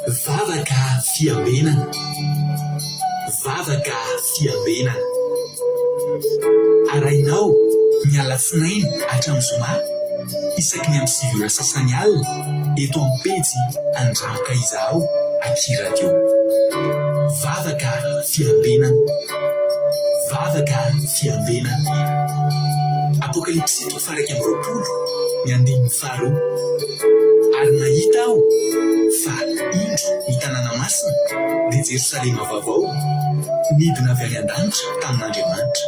Vavaka fiambenana. Vavaka fiambenana. Arahinao ny alatsinainy hatramin'ny zoma isaky ny amin'ny 9 ora sasany alina eto amin'ny pejy Andramoka Izaho aty Radio. Vavaka fiambenana. Vavaka fiambenana. Apokalypsy toko faha 21 ny andininy faharoa. Ary nahita aho fa indro ny tanàna masina, dia Jerosalema vaovao, nidina avy any an-danitra tamin'Andriamanitra,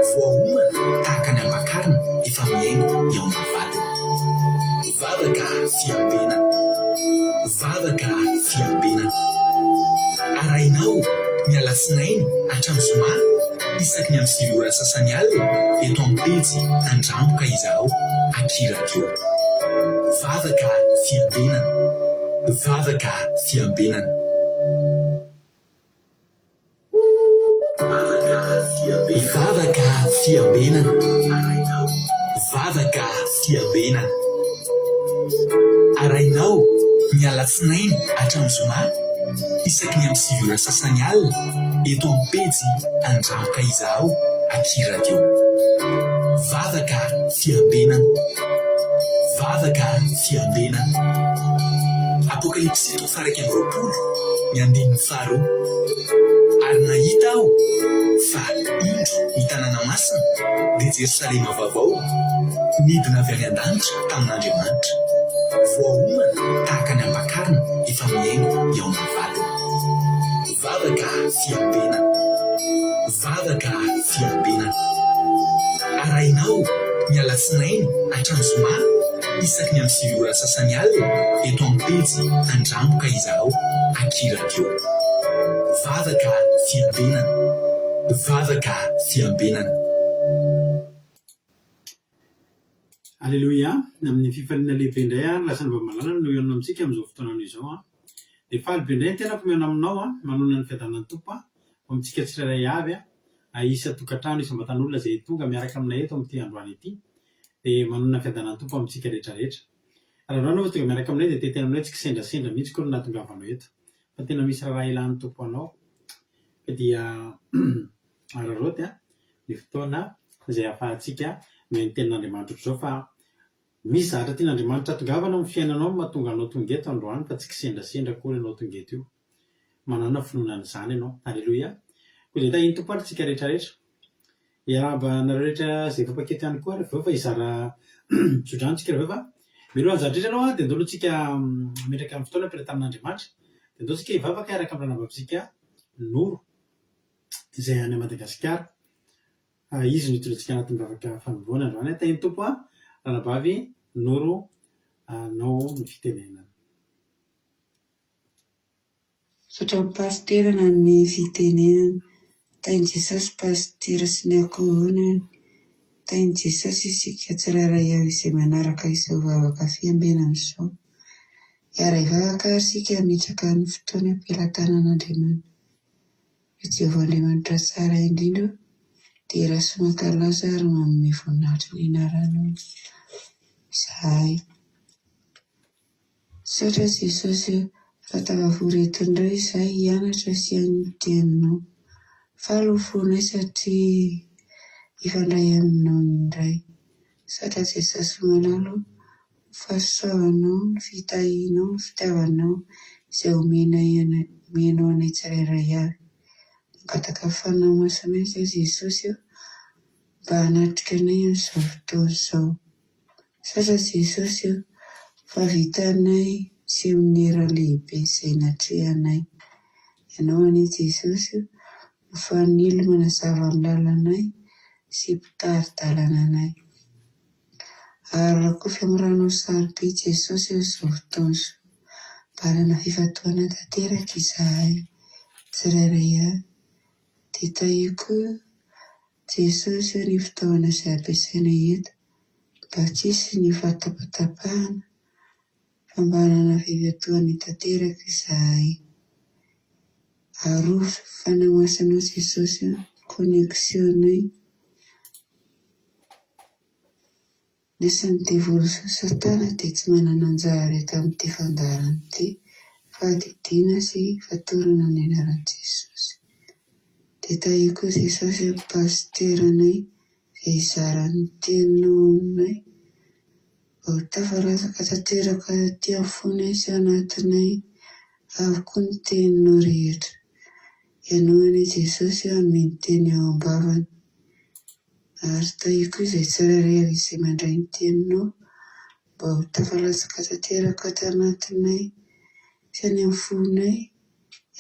voaomana tahaka ny ampakarina efa mihaino eo amin'ny vadiny. Vavaka fiambenana. Vavaka fiambenana. Arahinao ny alatsinainy hatramin'ny zoma isaky ny amin'ny 9 ora sasany alina eto amin'ny pejy Andramboka Izaho aky Radio. Vavaka fiambenana. Vavaka fiambenana. Vavaka fiambenana. Vavaka fiambenana. Arahinao ny alatsinainy hatramin'ny zoma isaky ny amin'ny 9 ora sasany alina eto amin'ny pejy Andramboka Izaho aty Radio. Vavaka fiambenana. Vavaka fiambenana. Apokalypsy toko faha 21 ny andininy faharoa. Ary nahita aho fa indro ny tanàna masina, dia Jerosalema vaovao, nidina avy any an-danitra tamin'Andriamanitra, voaomana tahaka ny ampakarina efa mihaino eo amin'ny vadiny. Vavaka fiambenana. Vavaka fiambenana. Arahinao ny alatsinainy hatramin'ny zoma isaky ny amin'ny 9 ora sasany alina eto amin'ny pejy Andramboka Izaho aky Radio. Vavaka fiambenana. Vavaka fiambenana. Aleloia! Amin'ny fifaliana lehibe indray ary lasa ny Vavy-malala no hihaona amintsika amin'izao fotoana izao an! Dia faly be indray ny tenako mihaona aminao an, manonona ny fiadanan'ny Tompo an, ho amintsika tsirairay avy an, isan-tokantrano, isam-batan'olona izay tonga miaraka aminay eto amin'ity androany ity. Dia manonona ny fiadanan'ny Tompo amintsika rehetra rehetra. Raha androany ianao vao tonga miaraka aminay dia te hiteny aminao hoe tsy kisendrasendra mihitsy akory no nahatongavanao eto, fa tena misy raharaha ilan'ny Tompo anao. Ka dia araraoty an! ny fotoana izay ahafahantsika mihaino ny tenin'Andriamanitra ohatr'izao fa misy zavatra tian'Andriamanitra hatongavana ao amin'ny fiainanao no mahatonga anao tonga eto androany fa tsy kisendrasendra akory ianao tonga eto io. Manana finoana an'izany ianao. Aleloia. Koa dia tahin'ny Tompo ary tsika rehetra rehetra. Hiarahaba anareo rehetra izay efa mpaketo ihany koa ary avy eo fa hizara tsodrano tsika avy eo fa mialoha ny zavatra rehetra aloha dia ndao aloha tsika hametraka ny fotoana am-pelatanin'Andriamanitra. Dia ndao tsika hivavaka hiaraka amin'ny ranabavitsika Noro. izay any Madagasikara. Izy no hitondra antsika anatin'ny vavaka fanombohana androany. Tahin'ny Tompo an, Ranabavy Noro anao ny fitenenana. Misaotra an'i Pasitera nanome fitenenana. Tahin'i Jesosy Pasitera sy ny ankohonany. Tahin'i Jesosy isika tsirairay avy izay manaraka izao vavaka fiambenana izao. Hiara-hivavaka ary isika hametraka ny fotoana am-pelatanan'Andriamanitra. Ry Jehovah Andriamanitra tsara indrindra ô, dera sy mankalaza ary manome voninahitra ny anaranao izahay. Misaotra Jesosy ô, fa tafavory eto indray izahay hianatra sy haino ny teninao. Faly ny fonay satria hifandray aminao indray. Misaotra Jesosy malala ô, ny fahasoavanao, ny fitahianao, ny fitiavanao izay omenay omenao anay tsirairay avy. Mangataka Fanahy Masina izahay Jesosy ô mba hanatrika anay amin'izao fotoana izao. Misaotra Jesosy ô fa vitanay seminera lehibe izay natrehanay. Ianao anie Jesosy ô no fanilo manazava ny lalanay sy mpitari-dalana anay. Ary rakofy amin'ny ranao sarobidy Jesosy ô izao fotoana izao. Mba hanana fifantohana tanteraka izahay tsirairay avy. Dia tahio koa Jesosy ô ny fitaovana izay ampiasaina eto mba tsy hisy ny fahatapatapahana fa mba hanana fifantohana tanteraka izahay. Arovy Fanahy Masinao Jesosy ô ny connexion-nay. Ny asan'ny devoly sy ny satana dia tsy manana anjara eto amin'ity fandaharana ity. fahadidiana sy fatorana amin'ny anaran'i Jesosy. Dia tahio koa Jesosy ny pasiteranay izay hizara ny teninao aminay mba ho tafalatsaka tanteraka aty amin'ny fonay sy anatinay avokoa ny teninao rehetra. Ianao anie Jesosy hanome ny teny ao am-bavany. Ary tahio koa izay tsirairay avy izay mandray ny teninao mba ho tafalatsaka tanteraka ato anatinay sy any amin'ny fonay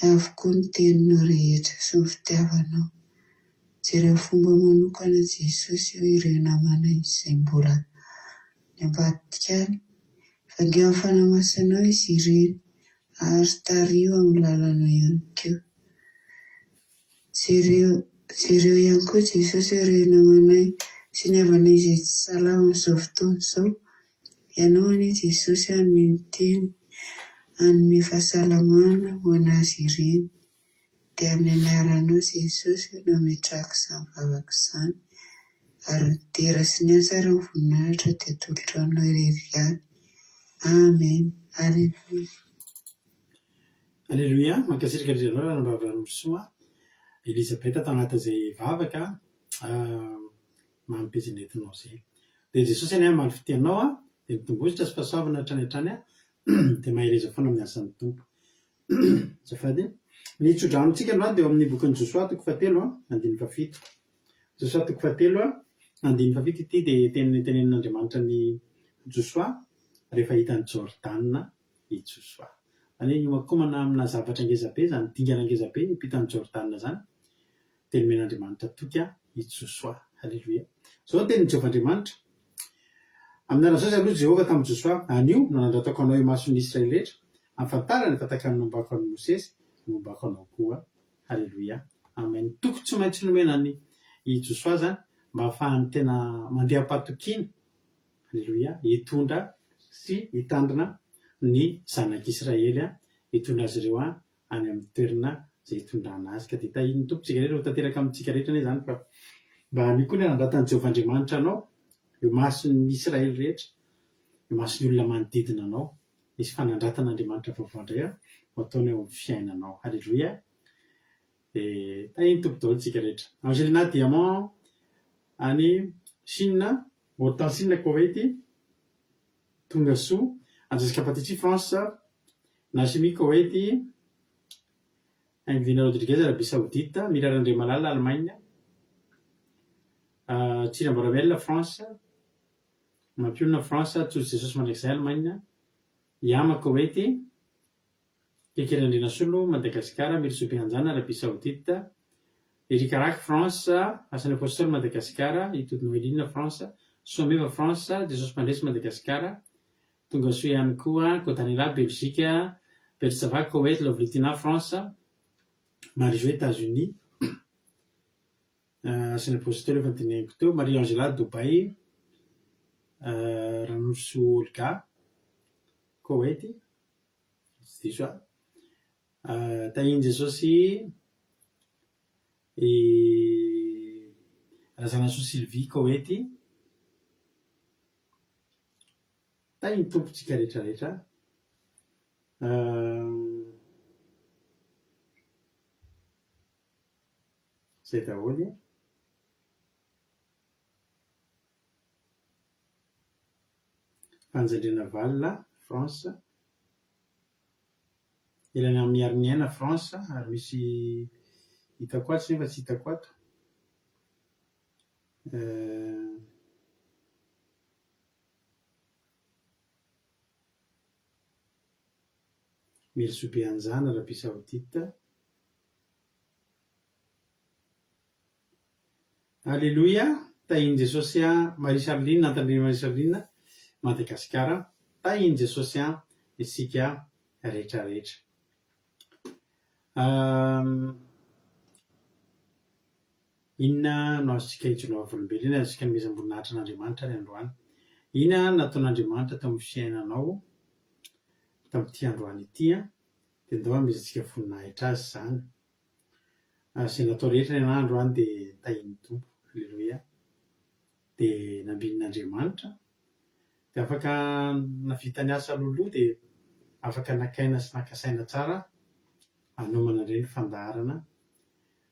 avokoa ny teninao rehetra sy ny fitiavanao. Jereo fomba manokana Jesosy io ireo namanay izay mbola any ambadika any. Vangio amin'ny Fanahy Masinao izy ireny ary tariho amin'ny lalana ihany koa. Jereo, jereo ihany koa Jesosy ireo namanay sy ny havanay izay tsy salama amin'izao fotoana izao. Ianao anie Jesosy hanome ny teny, hanome fahasalamana ho an'azy ireny. Dia amin'ny anaranao Jesosy no ametrahako izany vavaka izany, ary ny dera sy ny antsa ary ny voninahitra dia atolotra anao irery ihany. Amen. Aleloia. Aleloia, mankasitraka indrindra anao Ranambavy Ranorosoa Elisabeth tao anatin'izay vavaka mamy-pejy nentinao izay. Dia Jesosy anie hamaly fitia anao an, dia mitombozotra sy fahasoavana hatrany hatrany an, dia mahereza foana amin'ny asan'ny Tompo. Azafady. Ny tsodranontsika androany dia ao amin'ny bokin'i Josoa toko fahatelo andininy fahafito. Josoa toko fahatelo andininy fahafito ity dia teny notenenin'Andriamanitra an'i Josoa rehefa hitan'i Jordana i Josoa. Izany hoe niomankomana amina zavatra ngeza be izany dingana ngeza be hiampitan'i Jordana izany dia nomen'Andriamanitra toky i Josoa. Haleloia. Izao ny tenin'i Jehovah Andriamanitra, Amin'ny anaran'i Jesosy aloha Jehovah tamin'i Josoa, Anio no nanandratako anao eo imason'ny Israely rehetra, hahafantarany fa tahaka ny nombako an'i Mosesy no nombako anao koa. Haleloia. Amen. Toky tsy maintsy nomena an'i Josoa izany mba hahafahany tena mandeha am-pahatokiana, haleloia, hitondra sy hitandrina ny zanak'Israely, hitondra azy ireo any amin'ny toerana izay hitondrana azy. Ka dia tahian'ny Tompo isika rehetra, ho tanteraka amintsika rehetra anie izany fa mba anio koa ny hanandratan'i Jehovah Andriamanitra anao eo imason'ny Israely rehetra, eo imason'ny olona manodidina anao. Misy fanandratan'Andriamanitra vaovao indray ho ataony eo amin'ny fiainanao. Haleloia! Dia tahian'ny Tompo daholo isika rehetra. Angelina Diamant any Chine, Hortensine Koweït, tonga soa. Jessica Patici France, Nashimi Koweït, Ingvina Rodriguez Arabie Saoudite, Mira Randriamalala Allemagne, Tsirambaramel France, Mampionona France, Tsojo Jesosy Mandrakizay Allemagne, Yama Koweït, Kekely Andrianasolo Madagasikara, Mirosoa Behanjana Arabie Saoudite, Eric Rack France, Asan'ny Apostoly Madagasikara, Itody Noeline France, Soameva France, Jesosy Mpandresy Madagasikara, Tonga soa ihany koa Kodanela, Belgique, Bertsava, Koweït, Lovritina, France, Marie-Jo, Etats-Unis, Asan'ny Apostoly efa nodinihiko teo, Marie Angela, Dubaï, Ranorosoa Olga, Koweït, tsy diso aho, Tahian'i Jesosy i Razanasoa Sylvie, Koweït. Tahin'ny Tompo tsika rehetra rehetra Zay daholo. Fanjandriana France. Elana Mihariniaina France ary misy hitako atsy nefa tsy hitako ato. Mirzo Beanjana, Arabie Saoudite. Aleloia, tahin'i Jesosy an, Marie Charline, Antananarivo Marie Charline, Madagasikara, tahin'i Jesosy an, isika rehetra rehetra. Inona no azontsika ijoroana vavolombelona? Inona no azontsika anomezam-boninahitra an'Andriamanitra ary androany? Inona no nataon'Andriamanitra teo amin'ny fiainanao tamin'ity androany ity? Dia ndao hanomezantsika voninahitra Azy izany. Ary izay natao rehetra ny anah androany dia tahian'ny Tompo. Aleloia. Dia nambinin'Andriamanitra. Dia afaka navita ny asa alohaloha dia. Afaka naka aina sy naka saina tsara hanomana indray ny fandaharana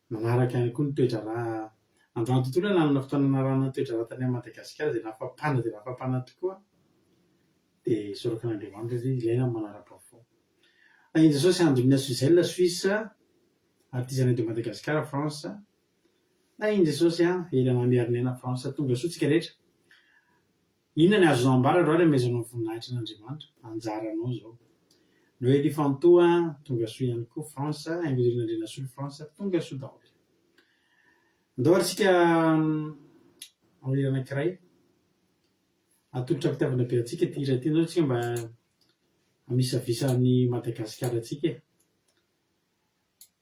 manaraka ihany koa ny toe-draharaha androany tontolo aho nanana fotoana narahana ny toe-draharaha tany Madagasikara izay nafampana dia nafampana tokoa dia isaorako an'Andriamanitra satria ilaina ny manara-baovao. Tahin'i Jesosy Andrina Suzelle Suisse, Artisanat de Madagascar France, Tahin'i Jesosy Elana Miarinena France, tonga soa tsika rehetra. Inona ny azonao ambara androany hanomezanao ny voninahitra an'Andriamanitra? Anjaranao izao. Noelie Fantoa, tonga soa ihany koa, France, Haingonirina Andrianasolo, France, tonga soa daholo. Andao ary tsika hanao hira anankiray. Atolotra am-pitiavana be antsika ity hira ity, andao tsika mba hamisavisa an'i Madagasikara antsika e.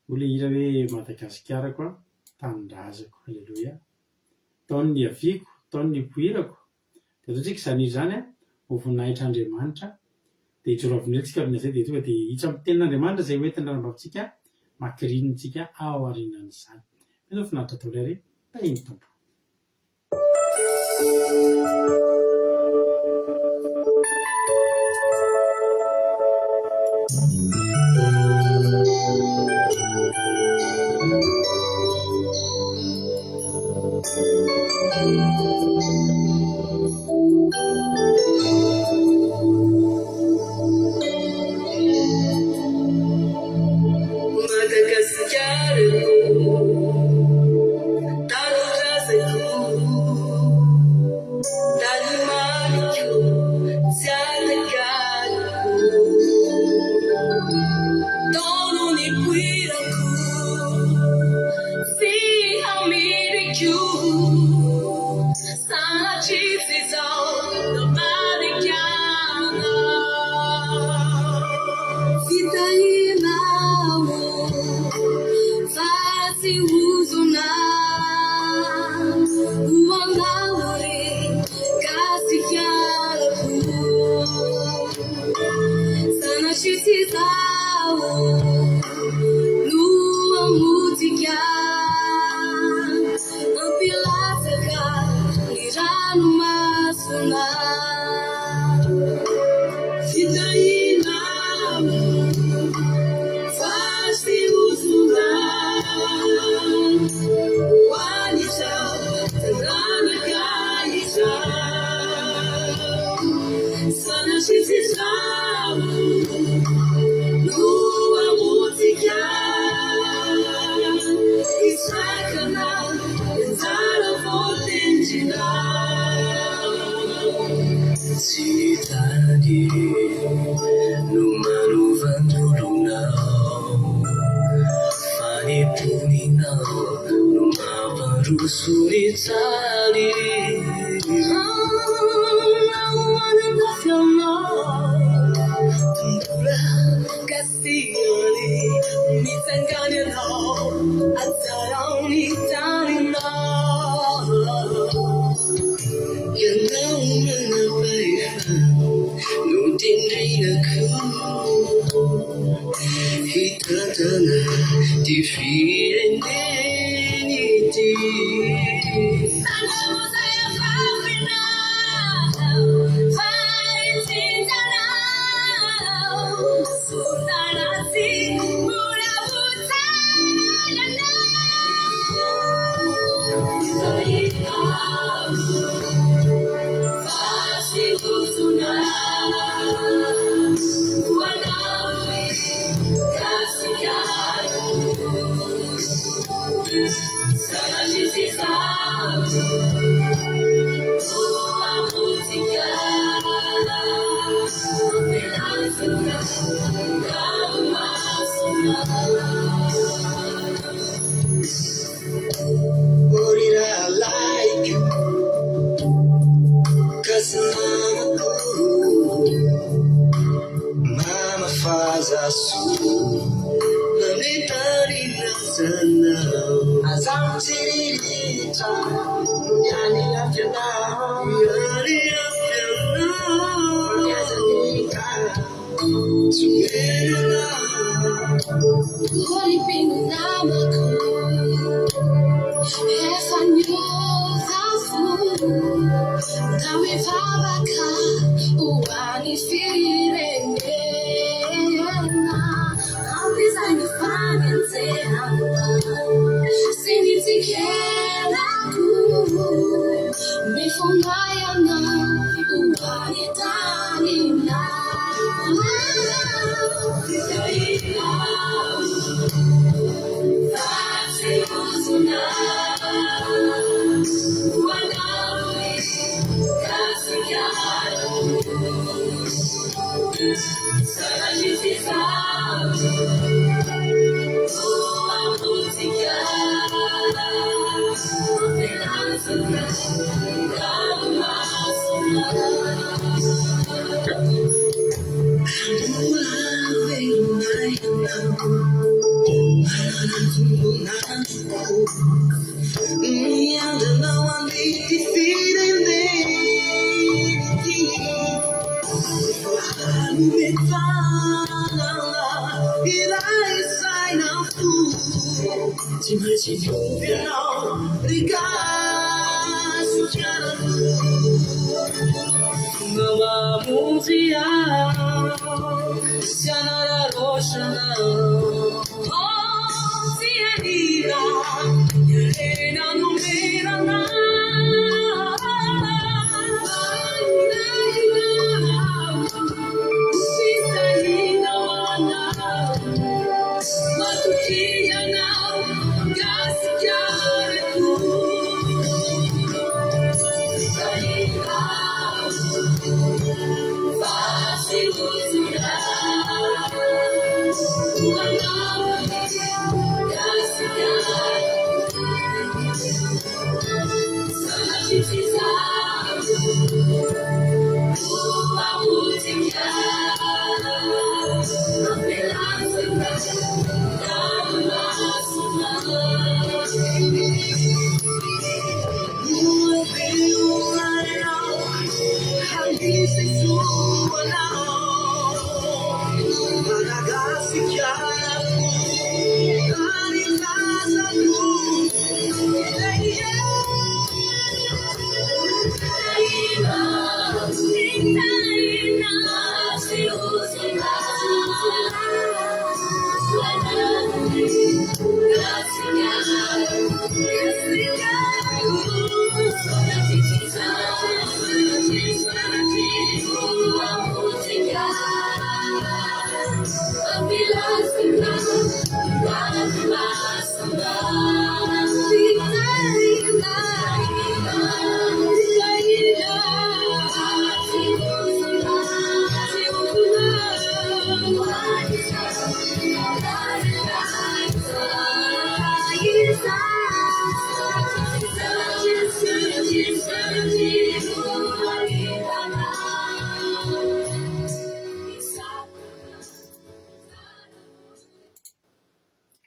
Hoy ilay hira hoe Madagasikarako a, tanindrazako. Aleloia. Tao no niaviako, tao no nipoirako. Dia ataontsika izany hira izany ho voninahitr'Andriamanitra. Dia hijoro avy amin'izay tsika aorian'izay dia tonga dia hiditra amin'ny tenin'Andriamanitra izay hoentin'ny ranambavintsika Macrine-ntsika aorianan'izany. Mino aho finaritra daholo ary tahin'ny Tompo.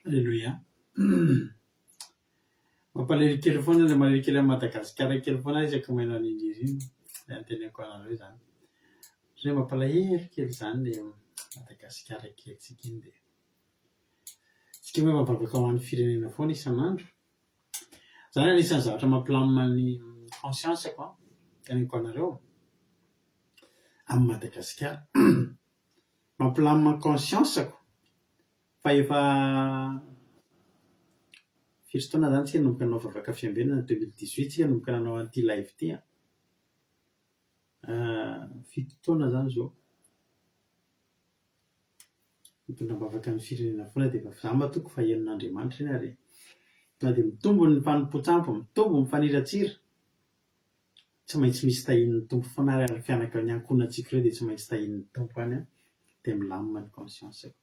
Aleloia. Mampalahelo kely foana ilay malahelo kely an'i Madagasikara kely foana isaky ny maheno an'iny hira iny. Izay no teneniko anareo izany. Ohatran'ny hoe mampalahelo kely izany ilay Madagasikara kelintsika iny dia. Tsika moa efa mivavaka ho an'ny firenena foana isan'andro. Izany anisan'ny zavatra mampilamina ny conscience-ko an, teneniko anareo, amin'i Madagasikara. Mampilamina ny conscience-ko fa efa firy taona izany tsika nanomboka nanao vavaka fiambenana, 2018 tsika nanomboka nanao an'ity live ity an. Fito taona izany izao. Mitondra am-bavaka ny firenena foana dia efa za matoky fa henon'Andriamanitra iny ary na dia mitombo ny fanompoan-tsampy, mitombo ny faniratsira, tsy maintsy misy tahian'ny Tompo foana ary ary fianaka- ny ankohonantsika ireo dia tsy maintsy tahian'ny Tompo any an, dia milamina ny conscience-ko.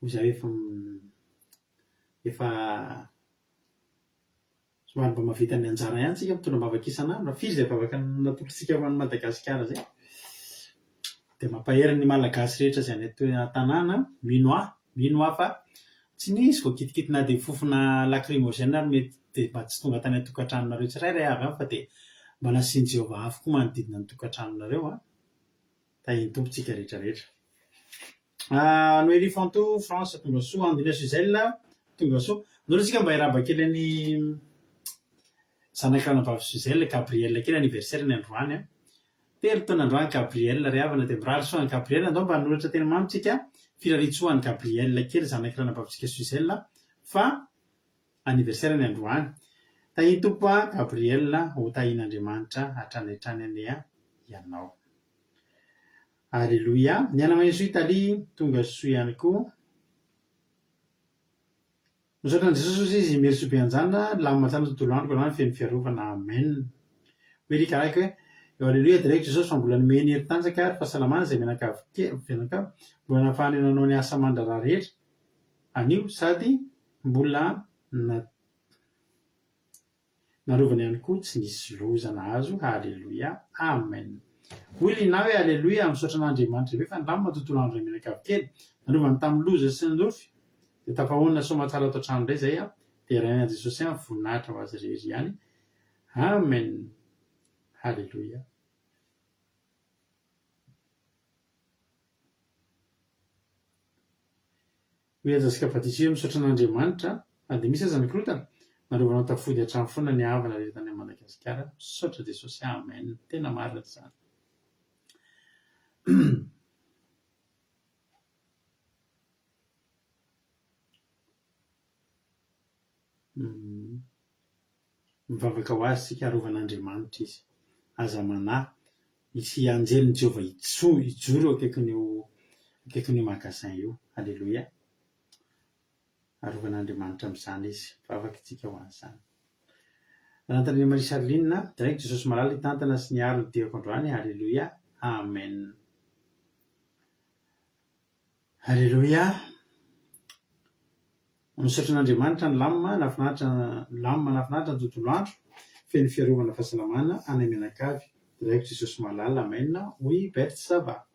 Hoy za efa efa Somary mba mahavita ny anjara ihany tsika mitondra am-bavaka isan'andro. Firy izay vavaka natolotritsika ho an'i Madagasikara izay? Dia mampahery ny Malagasy rehetra izay any an-tanàna, mino ahy, mino aho fa tsy nisy voakitikity na dia fofona lacrymogène ary mety dia mba tsy tonga tany an-tokantranonareo tsirairay avy any fa dia mba nasian'i Jehovah afo koa manodidina ny tokantranonareo an! Tahian'ny Tompo tsika rehetra rehetra. Noelie Fanto, France, tonga soa. Andina Gisèle, tonga soa. Andao aloha tsika mba hiarahaba kely an'i zanak'i ranabavy Gisèle, Gabriel kely, anniversaire-ny androany an. Telo taona androany Gabriel ry havana dia mirary soa an'i Gabriel. Andao mba hanoratra teny mamy tsika, firariantsoa an'i Gabriel kely zanak'i ranabavitsika Gisèle fa anniversaire-ny androany. Tahian'ny Tompo an Gabriel, ho tahian'Andriamanitra hatrany hatrany anie ianao. Aleloia. Ny Anamanisoa Italie tonga soa ihany koa. Misaotra an'i Jesosy hozy izy Merci be anjana, lamina tsara ny tontolo androko androany feno fiarovana Amen. Hoy ry Karaiky hoe, Eo Aleloia deraiko Jesosy fa mbola nomeny hery tanjaka ary fahasalamana izay mianakavy kely mianakavy mbola nahafahany nanao ny asa aman-draharaha rehetra anio sady mbola na Narovany ihany koa tsy nisy loza nahazo Haleloia Amen Hoy Lina hoe Aleloia misaotra an'Andriamanitra be fa nilamina tontolo andro ray mianakavy kely narovany tamin'ny loza sy ny rofy dia tafahoana soamatsara ato an-trano indray izay aho deraina an'i Jesosy ihany voninahitra ho azy irery ihany Amen Haleloia. Hoy Ajaska Vatisoa, Misaotra an'Andriamanitra, na dia misy aza ny korontana, narovanao tafody hatrany foana ny havana rehetra tany Madagasikara, misaotra Jesosy, Amen, tena marina izany. Mivavaka ho azy isika, arovan'Andriamanitra izy. Aza manahy. Hisy anjelin'i Jehovah hijoro eo akaikin'io akaikin'io magasin io. Aleloia. Arovan'Andriamanitra amin'izany izy. Mivavaka isika ho an'izany. Rantan'i Marie Charline, Deraiko Jesosy Malala hitantana sy niaro ny diako androany. Aleloia. Amen. Aleloia. Misaotra an'Andriamanitra nilamina nahafinaritra nilamina nahafinaritra ny tontolo andro feno fiarovana fahasalamana anay mianakavy Deraiko Jesosy malala Amen hoy Berthe ça va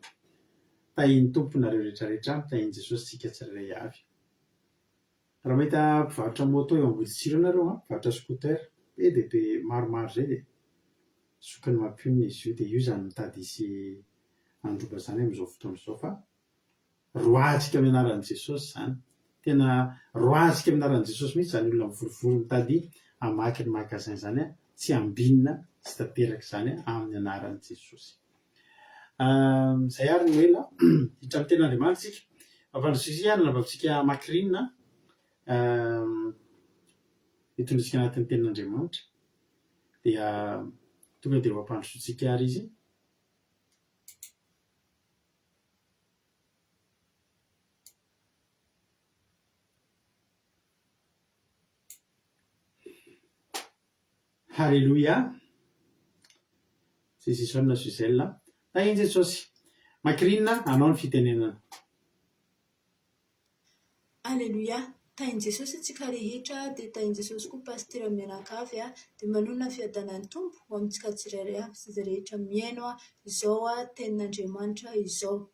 Tahin'ny Tompo nareo rehetra rehetra Tahin'i Jesosy tsika tsirairay avy Raha mahita mpivarotra moto eo Amboditsiry eo nareo an mpivarotra scooter be dia be maromaro zay dia zokiny mampionona izy io dia io zany mitady hisy handroba zany amin'izao fotoana izao fa Roahintsika amin'ny anaran'i Jesosy izany. Tena roahintsika amin'ny anaran'i Jesosy mihitsy izany olona mivorivory mitady hamaky ny magasin izany, tsy ambinina tsy tanteraka izany amin'ny anaran'i Jesosy. Izay ary no ela. Hiditra amin'ny tenin'Andriamanitra isika. Mampandroso isika ny anabavintsika Macrine hitondra antsika anatin'ny tenin'Andriamanitra. Dia tonga dia ho ampandrosoantsika ary izy. Haleloia! Jesison Gisèle Tahin'i Jesosy! Macrine, anao ny fitenenana. Aleloia! Tahin'i Jesosy antsika rehetra dia tahin'i Jesosy koa Pasitera mianakavy a! Dia manonona ny fiadanan'ny Tompo ho amintsika tsirairay avy sy izay rehetra mihaino izao tenin'Andriamanitra izao.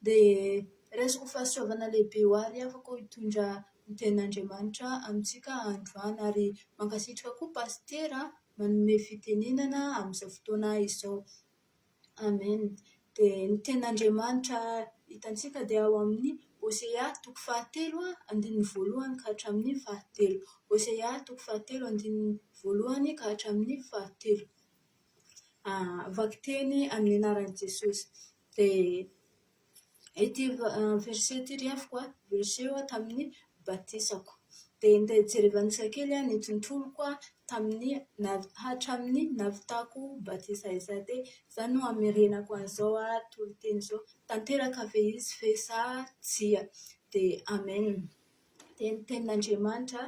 Dia raisiko ho fahasoavana lehibe ho ahy ry havako hitondra ny tenin'Andriamanitra amintsika androany ary mankasitraka koa Pasitera manome fitenenana amin'izao fotoana izao. Amen. Dia ny tenin'Andriamanitra hitantsika dia ao amin'ny Hosea toko fahatelo andininy voalohany ka hatramin'ny fahatelo. Hosea toko fahatelo andininy voalohany ka hatramin'ny fahatelo. Vakiteny amin'ny anaran'i Jesosy. Dia Ity verset ity ry havako a, verset io tamin'ny batisako. Dia ndeha jerevantsika kely ny tontoloko tamin'ny hatramin'ny nahavitako batisa izay. Dia izany no hamerenako an'izao toriteny izao. Tanteraka ve izy ve sa tsia? Dia amen. Dia ny tenin'Andriamanitra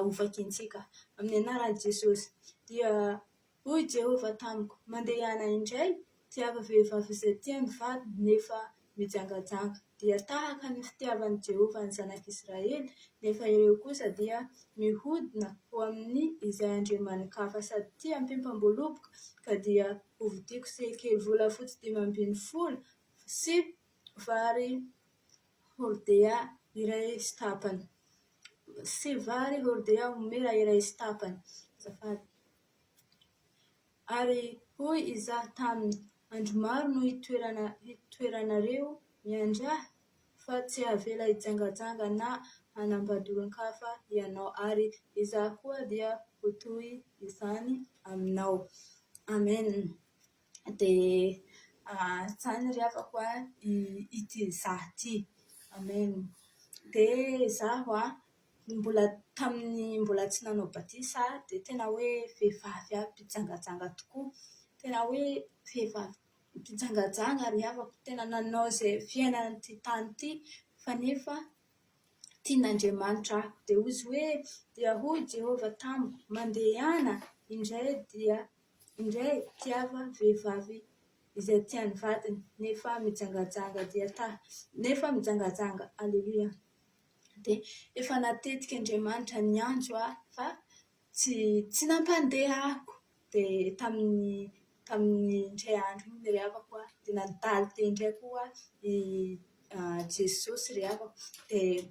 hovakintsika. Amin'ny anaran'i Jesosy. Dia Hoy Jehovah tamiko, Mandehana indray, tiava vehivavy izay tia ny vadiny nefa mijangajanga, dia tahaka ny fitiavan'i Jehovah ny zanak'Israely, nefa ireo kosa dia mihodina ho amin'ny izay andriamani-kafa sady tia ampempam-boaloboka, ka dia hovidiako sekely volafotsy 15 sy vary hordea iray sy tapany, sy vary hordea homera iray sy tapany. Azafady. Ary hoy izaho taminy, Andro maro no hitoeranareo miandry ahy, fa tsy havela hijangajanga na hanambady olon-kafa ianao, ary izaho koa dia ho toy izany aminao. Amen. Dia izany ry havako a, ity izaho ity. Amen. Dia izaho a, mbola tamin'ny mbola tsy nanao batisa aho dia tena hoe vehivavy mpijangajanga tokoa. Tena hoe vehivavy. mpijangajanga ry havako, tena nanao izay fiainan'ity tany ity fa nefa tian'Andriamanitra aho. Dia hoy izy hoe, dia hoy Jehovah tamiko, mandehana indray dia indray tiava vehivavy izay tian'ny vadiny nefa mijangajanga dia ta nefa mijangajanga. Aleloia. Dia efa natetika Andriamanitra niantso ahy fa tsy tsy nampandeha ahako. Dia tamin'ny tamin'ny indray andro iny ry havako a, dia nandalo teo indray koa i Jesosy ry havako. Dia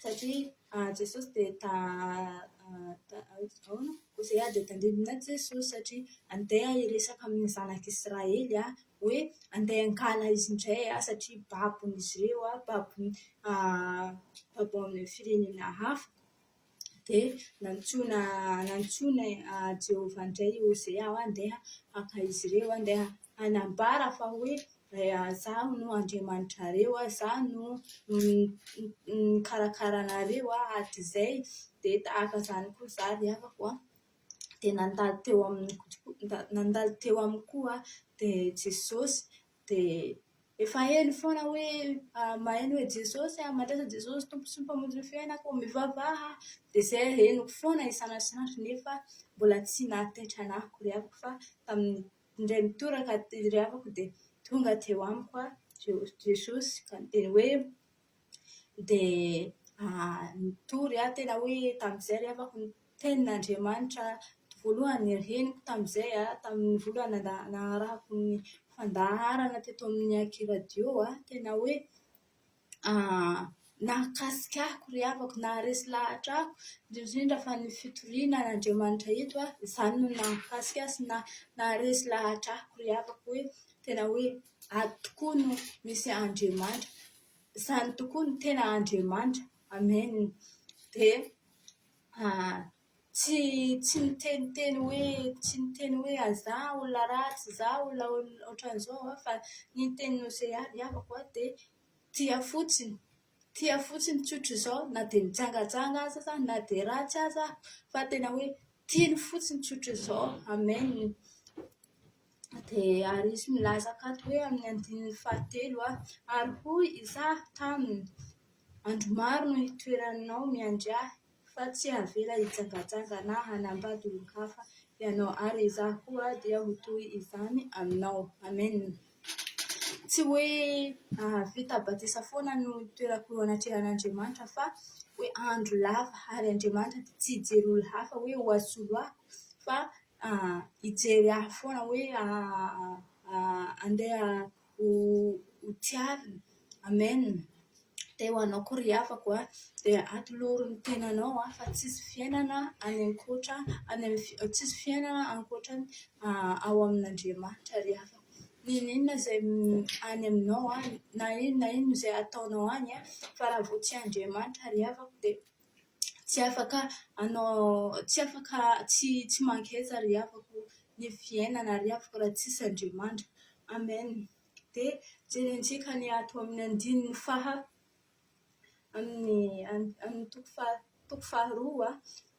satria Jesosy dia ta ta ahoana? Hosea dia tandindona Jesosy satria andeha hiresaka amin'ny zanak'Israely hoe andeha hankala izy indray satria babon'izy ireo, babon'ny babo amin'ny firenena hafa. Dia nantsoina nantsoina Jehovah indray i Hosea hoe andeha haka izy ireo, andeha hanambara fa hoe izaho no Andriamanitrareo, izaho no mikarakara anareo hatrizay. Dia tahaka izany koa izaho ry havako an. Dia nandalo teo aminy nandalo teo aminy koa dia Jesosy. Dia efa heno foana hoe maheno hoe Jesosy ah, mandraisa Jesosy Tompo sy Mpamonjy ny fiainako, mivavaha. Dia izay henoko foana isan'andro isan'andro nefa mbola tsy nahataitra anah akory havako fa tamin'ny indray mitoraka ry havako dia tonga teo amiko Jesosy ka niteny hoe Dia nitory aho tena hoe tamin'izay ry havako ny tenin'Andriamanitra voalohany reniko tamin'izay, tamin'ny voalohany nanarahako ny fandaharana teto amin'ny Aky Radio, tena hoe nahakasika ahy ry havako, naharesy lahatra ahy, indrindra indrindra fa ny fitoriana an'Andriamanitra eto, izany no nahakasika ahy sy naharesy lahatra ahy ry havako hoe tena hoe ato tokoa no misy Andriamanitra. Izany tokoa no tena Andriamanitra. Amen. Dia tsy tsy niteniteny hoe tsy niteny hoe za olona ratsy, za olona ohatran'izao aho fa ny tenin'i Hosea ry havako a dia tia fotsiny, tia fotsiny tsotr'izao na dia mijangajanga aza na dia ratsy aza aho fa tena hoe tiany fotsiny tsotr'izao. Amen. Dia ary izy milaza akato hoe amin'ny andininy fahatelo, Ary hoy Izaho taminy, Andro maro no hitoeranao miandry ahy, fa tsy havela hijangajanga na hanambady olon-kafa ianao, ary Izaho koa dia ho toy izany aminao. Amena. Tsy hoe vita batisa foana no hitoerako eo anatrehan'Andriamanitra fa hoe andro lava, ary Andriamanitra dia tsy hijery olon-hafa hoe ho asolo ahy fa hijery ahy foana hoe andeha ho tiavina. Amen. Dia ho anao koa ry havako a, dia atolory ny tenanao fa tsisy fiainana any ankoatra, any amin'ny, tsisy fiainana ankoatra ny ao amin'Andriamanitra ry havako. N'inon'inona izay any aminao any, na inona na inona izay ataonao any, fa raha vao tsy Andriamanitra ry havako dia Tsy afaka hanao, tsy afaka, tsy tsy mankaiza ry havako ny fiainana ry havako raha tsisy Andriamanitra. Amen. Dia jerentsika ny ato amin'ny andininy faha, amin'ny amin'ny toko faha toko faharoa,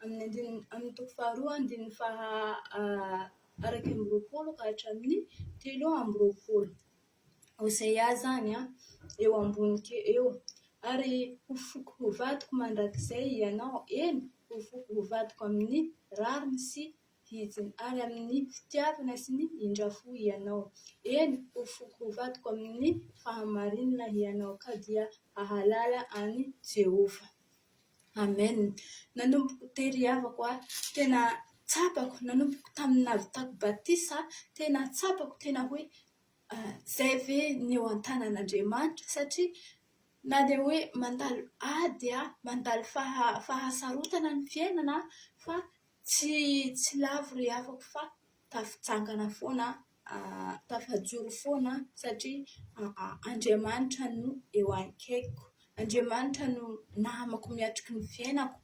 amin'ny andininy amin'ny toko faharoa andininy faha 21 ka hatramin'ny 23. Hosea izany eo ambony eo. Ary ho foko ho vadiko mandrakizay ianao, eny, ho foko ho vadiko amin'ny rariny sy hitsiny, ary amin'ny fitiavana sy ny indra-fo ianao. Eny, ho foko ho vadiko amin'ny fahamarinana ianao, ka dia hahalala an'i Jehovah. Amen. Nanomboko tery havako aho, tena tsapako, nanomboko tamin'ny nahavitako batisa, tena tsapako tena hoe izay ve ny eo an-tanan'Andriamanitra satria na dia hoe mandalo ady, mandalo fahasarotana ny fiainana fa tsy tsy lavo ry havako fa tafitsangana foana, tafajoro foana satria Andriamanitra no eo akaikiko, Andriamanitra no namako miatriky ny fiainako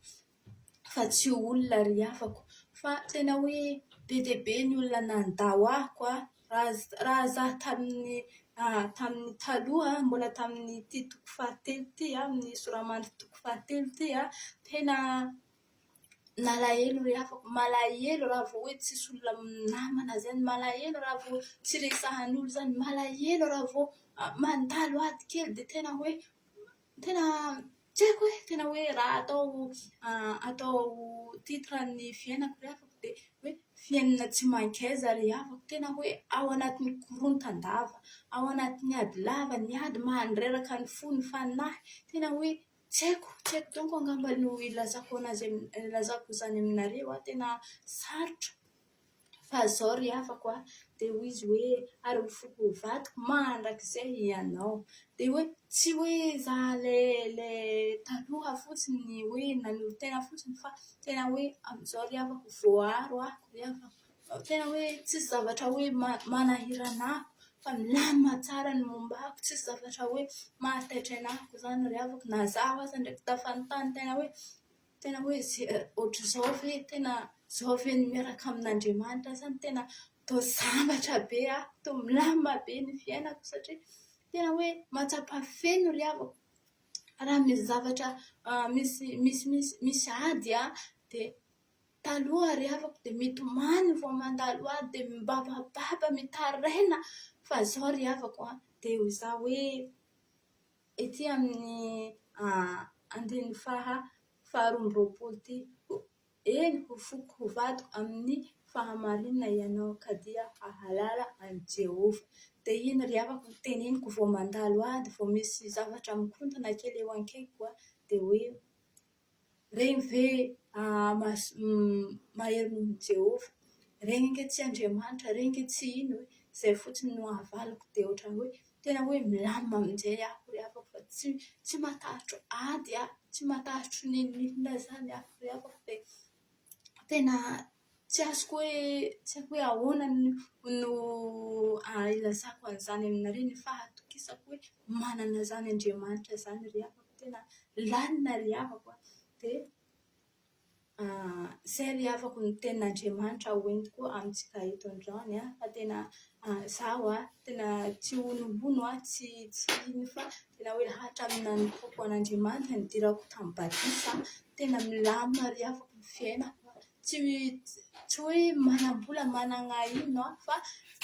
fa tsy olona ry havako. Fa tena hoe be dia be ny olona nandao ahiko raha izaho tamin'ny tamin'ny taloha mbola tamin'ity toko fahatelo ity, amin'ny soramandry toko fahatelo ity, tena. Nalahelo ry havako, malahelo raha vao hoe tsisy olona namana zany, malahelo raha vao tsy resahan'olo zany, malahelo raha vao mandalo ady kely dia tena hoe tena tsy haiko e, tena hoe raha atao atao titre ny fiainako ry havako dia hoe fiainana tsy mankaiza ry havako, tena hoe ao anatin'ny korontan-dava, ao anatin'ny ady lava, ny ady mandreraka ny fo, ny fanahy, tena hoe Tsy haiko, tsy haiko donko angamba no ilazako anazy ilazako izany aminareo a, tena sarotra fa zao ry havako a, dia hoy izy hoe ary ho foko ho vadiko mandrakizay ianao. Dia hoe tsy hoe za le le taloha fotsiny hoe nanolo-tena fotsiny fa tena hoe amin'izao ry havako voaaro aho ry havako. Tena hoe tsisy zavatra hoe manahirana ahy fa milamina tsara ny momba ahy, tsisy zavatra hoe mahataitra anahy izany ry havako na izaho aza ndraiky tafanontany tena hoe tena hoe ohatr'izao ve tena izao ve ny miaraka amin'Andriamanitra sa tena toa sambatra be aho, toa milamina be ny fiainako satria tena hoe mahatsapa feno ry havako raha misy zavatra misy misy misy ady an dia Taloha ry havako dia mitomany vao mandalo ady dia mibabababa mitaraina fa zao ry havako an, dia hoy za hoe ety amin'ny andininy faha 22 ity, eny ho foko ho vadiko amin'ny fahamarinana ianao ka dia hahalala an'i Jehovah. Dia iny ry havako no teneniko vao mandalo ady, vao misy zavatra mikorontana kely eo akaikiko dia hoe Regny ve mahery noho Jehovah? Regny ange tsy Andriamanitra, regny ange tsy ino e! Izay fotsiny no havaliko dia ohatran'ny hoe tena hoe milamina amin'izay aho ry havako fa tsy tsy matahotra ady aho, tsy matahotra n'inon'inona izany aho ry havako dia tena tsy azoko hoe tsy haiko hoe ahoana no ilazako an'izany aminareo ny fahatokisako hoe manana izany Andriamanitra izany ry havako, tena lalina ry havako a! Dia izay ry havako ny tenin'Andriamanitra hoentiko amintsika eto androany a, fa tena izaho a, tena tsy honohono aho, tsy tsy ino fa tena hoe hatramin'ny nanompoako an'Andriamanitra, nidirako tamin'ny batisa, tena milamina ry havako ny fiainako. Tsy tsy hoe manam-bola manana inona aho fa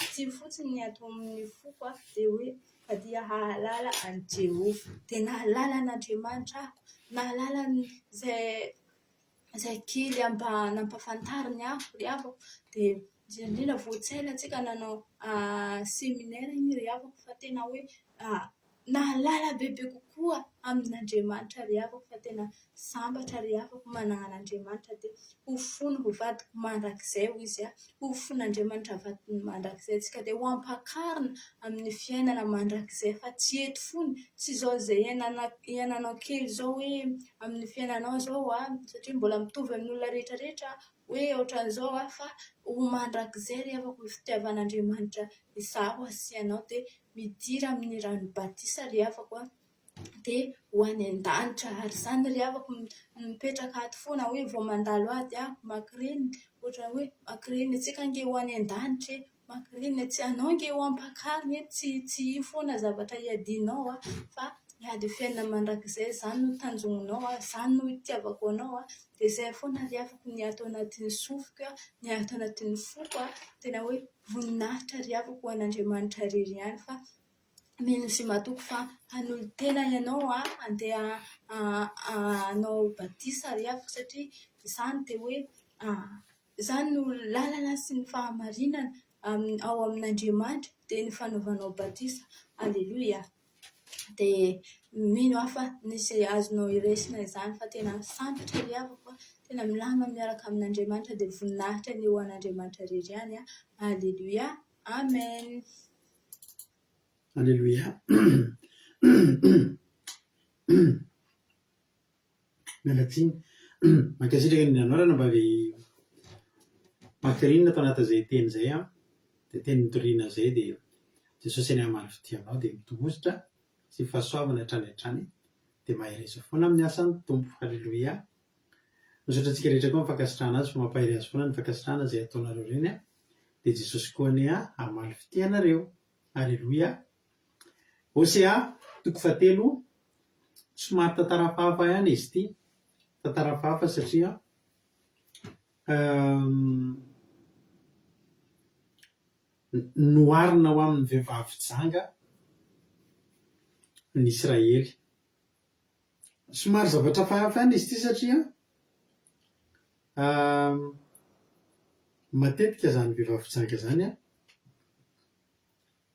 ity fotsiny ny ato amin'ny foko a, dia hoe fa dia hahalala an'i Jehovah. Dia nahalala an'Andriamanitra aho, nahalala izay izay kely mba nampahafantariny ahy ry havako. Dia indrindra indrindra vao tsy ela tsika nanao seminaire iny ry havako fa tena hoe Nahalala bebe kokoa amin'Andriamanitra ry havako fa tena sambatra ry havako manana an'Andriamanitra dia ho fony ho vadiko mandrakizay hoy izy a, ho fon'Andriamanitra vadiny mandrakizay tsika dia ho ampakarina amin'ny fiainana mandrakizay fa tsy eto fony, tsy izao izay iainana iainanao kely izao hoe amin'ny fiainanao izao a, satria mbola mitovy amin'ny olona rehetra rehetra hoe ohatran'izao a, fa ho mandrakizay ry havako ny fitiavan'Andriamanitra izaho sy ianao dia Midira amin'ny rano batisa ry havako a, dia ho any an-danitra. Ary izany ry havako mipetraka ato foana hoe vao mandalo ady aho, makirinina, ohatra hoe makirinina, tsika ange ho any an-danitra e, makirinina, tsy anao ange ho ampakarina e, tsy tsy io foana zavatra iadianao a, fa hiady fiainana mandrakizay, izany no tanjonao a, izany no itiavako anao a, dia izay foana ry havako ny ato anatin'ny sofiko a, ny ato anatin'ny foko a, tena hoe Voninahitra ry havako ho an'Andriamanitra irery ihany fa mino sy matoky fa hanolo-tena ianao handeha hanao batisa ry havako satria izany dia hoe izany no lalana sy ny fahamarinana ao amin'Andriamanitra dia ny fanaovanao batisa. Aleloia! Dia mino aho fa nisy azonao iraisina izany fa tena sambatra ry havako a! Tena milamina miaraka amin'Andriamanitra dia voninahitra anie ho an'Andriamanitra irery ihany a! Aleloia! Amen! Aleloia! Miala tsiny. Mankasitraka indrindra anao ranabavy Macrine tao anatin'izay teny izay an. Dia teny nitoriana izay dia Jesosy anie hamaly fitia anao dia mitohozotra sy fahasoavana hatrany hatrany dia mahereza foana amin'ny asan'ny Tompo. Haleloia. Misaotra antsika rehetra koa amin'ny fankasitrahana azy fa mampahery azy foana ny fankasitrahana izay ataonareo ireny an. Dia Jesosy koa anie hamaly fitia anareo. Aleloia. Hosea, toko fahatelo, somary tantara hafahafa ihany izy ity, tantara hafahafa satria. Noharina ho amin'ny vehivavy janga ny Israely. Somary zavatra hafahafa ihany izy ity satria matetika izany vehivavy janga izany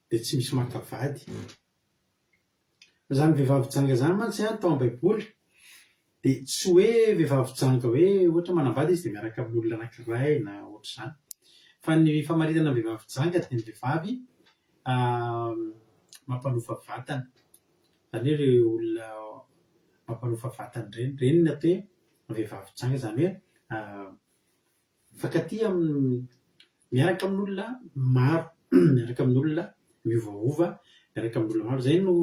dia tsy misy maka vady. Izany vehivavy janga izany mantsy an, tao am-baiboly dia tsy hoe vehivavy janga hoe ohatra manambady izy dia miaraka amin'olona anankiray na ohatr'izany. Fa ny famaritana ny vehivavy janga dia ny vehivavy mampanofa vatana. Izany hoe ireo olona mampanofa vatana ireny. Ireny no atao hoe vehivavy janga, izany hoe Mifankatia amin'ny, miaraka amin'olona maro, miaraka amin'olona miovaova, miaraka amin'olona maro. Izay no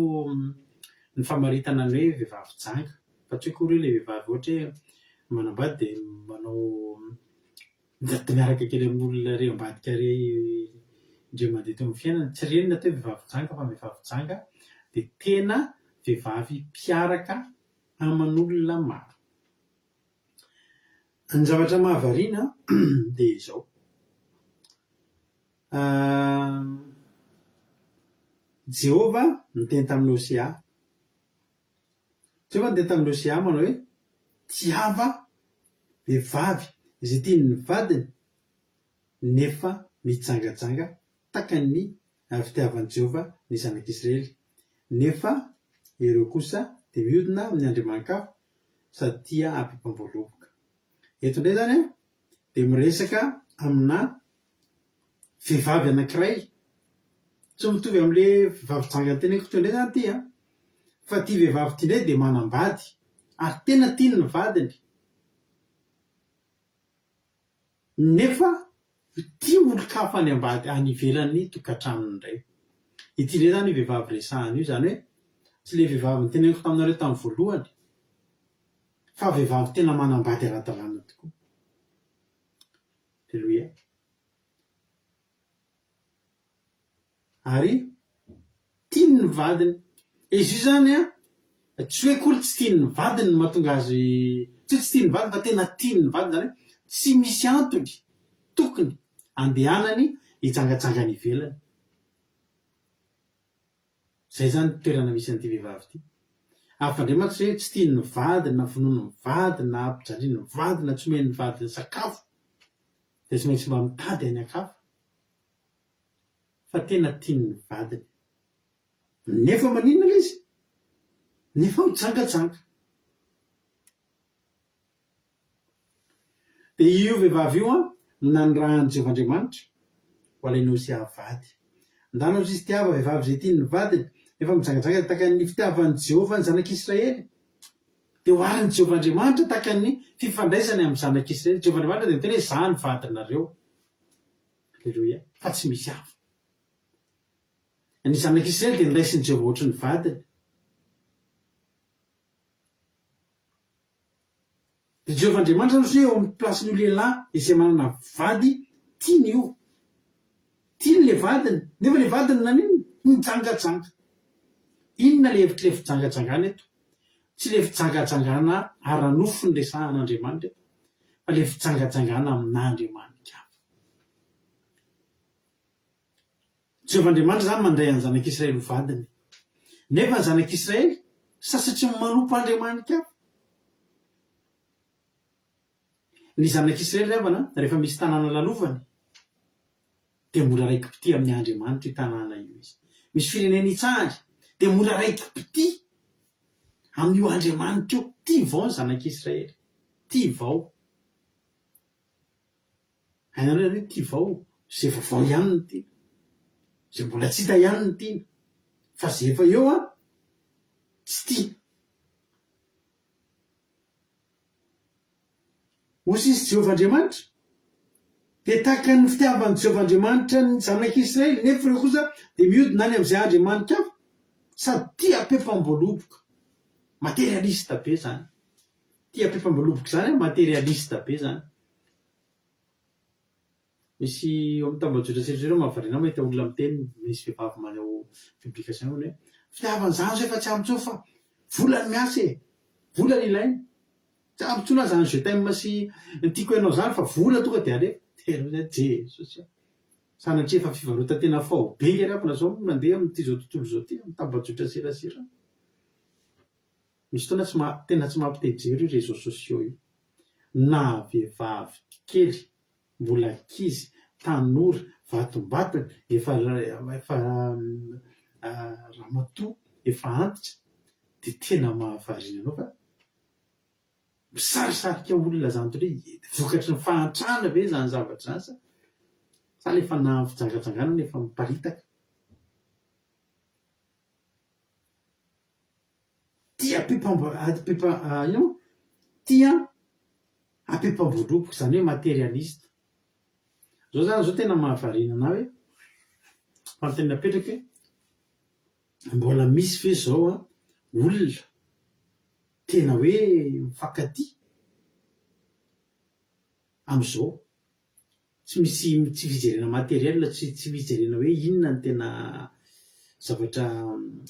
ny famaritana ny hoe vehivavy janga. Fa tsy hoe akory hoe ilay vehivavy ohatra hoe manambady dia manao dia miaraka kely amin'olona ery ambadika ery indray mandeha teo amin'ny fiainana. Tsy ireny no atao hoe vehivavy janga fa ny vehivavy janga dia tena vehivavy mpiaraka aman'olona maro. Ny zavatra mahavariana dia izao, Jehovah niteny tamin'i Hosea, Jehovah niteny tamin'i Hosea manao hoe, Tiava vehivavy izay tian'ny vadiny nefa mijangajanga tahaka ny fitiavan'i Jehovah ny zanak'Israely, nefa ireo kosa dia miodina amin'ny andriamani-kafa sady tia ampipam-boaloboka. Eto indray izany dia miresaka amina vehivavy anankiray, tsy mitovy amin'ilay vehivavy janga noteneniko teo indray izany ity an, fa ity vehivavy ity indray dia manambady ary tena tiany ny vadiny. Nefa tia olon-kafa any ambady any ivelan'ny tokantranony indray. Ity indray izany io vehivavy resahana io, izany hoe tsy ilay vehivavy noteneniko taminareo tamin'ny voalohany fa vehivavy tena manambady ara-dalàna tokoa. Aleloia. Ary tiany ny vadiny. Izy io izany an, tsy hoe akory tsy tiany ny vadiny no mahatonga azy, tsy hoe tsy tiany ny vadiny fa tena tiany ny vadiny, izany hoe tsy misy antony tokony andehanany hijangajanga any ivelany. Izay izany ny toerana misy an'ity vehivavy ity. Hafa indray mantsy hoe tsy tiany ny vadiny na vonoiny ny vadiny na ampijaliany ny vadiny na tsy omeny ny vadiny sakafo dia tsy maintsy mba mitady any an-kafa. Fa tena tiany ny vadiny. Nefa maninona ilay izy? Nefa mijangajanga. Dia io vehivavy io an, no nanirahan'i Jehovah Andriamanitra ho alain'i Hosea vady. Ndana hozy izy tiava vehivavy izay tian'ny vadiny, nefa mijangajanga tahaka ny fitiavan'i Jehovah ny zanak'Israely. Dia oharin'i Jehovah Andriamanitra tahaka ny fifandraisany amin'ny zanak'Israely. Jehovah Andriamanitra dia miteny hoe, Izaho no vadinareo. Aleloia. Fa tsy misy hafa. Ny zanak'Israely dia noraisin'i Jehovah hoatry ny vadiny. Dia Jehovah Andriamanitra no eo amin'ny plasin'io lehilahy izay manana vady tiany io. Tiany ilay vadiny, nefa ilay vadiny naninona? Nijangajanga. Inona ilay hevitr'ilay fijangajangana eto? Tsy ilay fijangajangana ara-nofo no resahan'Andriamanitra eto, fa ilay fijangajangana amin'Andriamani-kafa. Jehovah Andriamanitra izany mandray an'ny zanak'Israely ho vadiny. Nefa ny zanak'Israely sasatry ny manompo andriamani-kafa. Ny zanak'Israely ry havana, rehefa misy tanàna lalovany, dia mora raiki-pitia amin'ny andriamanitra io tanàna io izy. Misy firenena itsahany, dia mora raiki-pitia amin'io andriamanitra io. Tia vao ny zanak'Israely. Tia vao. Hainareo izany hoe tia vao, izay vaovao ihany no tiana, izay mbola tsy hita ihany no tiana, fa izay efa eo an, tsy tiana. Hoy sisa Jehovah Andriamanitra, dia tahaka ny fitiavan'i Jehovah Andriamanitra ny zanak'Israely, nefa ireo kosa dia mihodina any amin'izay andriamani-kafa, sady tia pepam-boaloboka. Materialista be izany. Tia pepam-boaloboka izany an, materialista be izany. Misy eo amin'ny tambajotra serasera mahavariana ahy mahita olona miteny, misy vehivavy manao publication hono hoe, fitiavana izany zao efa tsy ampy intsony fa vola no miasa e! Vola no ilaina. Tsy ampy intsony aho izany je t'aime sy ny tiako ianao izany fa vola tonga dia alefa. Dia hoy aho, Jesosy a! Sanatria efa fivarotan-tena faobe nge ry havana izao no mandeha amin'ity izao tontolo izao ity, amin'ny tambajotra serasera. Misy fotoana tsy maha, tena tsy mampite hijery io réseaux sociaux io. Na vehivavy kely, mbola ankizy, tanora, vatombatony, efa efa ramatoa, efa antitra dia tena mahavariana anao fa misarisarika olona zany toy ny hoe vokatry ny fahantrana ve izany zavatra izany sa sa ilay fanahin'ny fijangajangana no efa miparitaka. Tia ampipambo inona moa? Tia ampipamboaloboka, izany hoe materialiste. Izao izany izao tena mahavariana anah hoe, fanontaniana apetraka hoe, mbola misy ve izao an olona tena hoe mifankatia amin'izao? Tsy misy tsy fijerena matériel, tsy tsy fijerena hoe inona no tena zavatra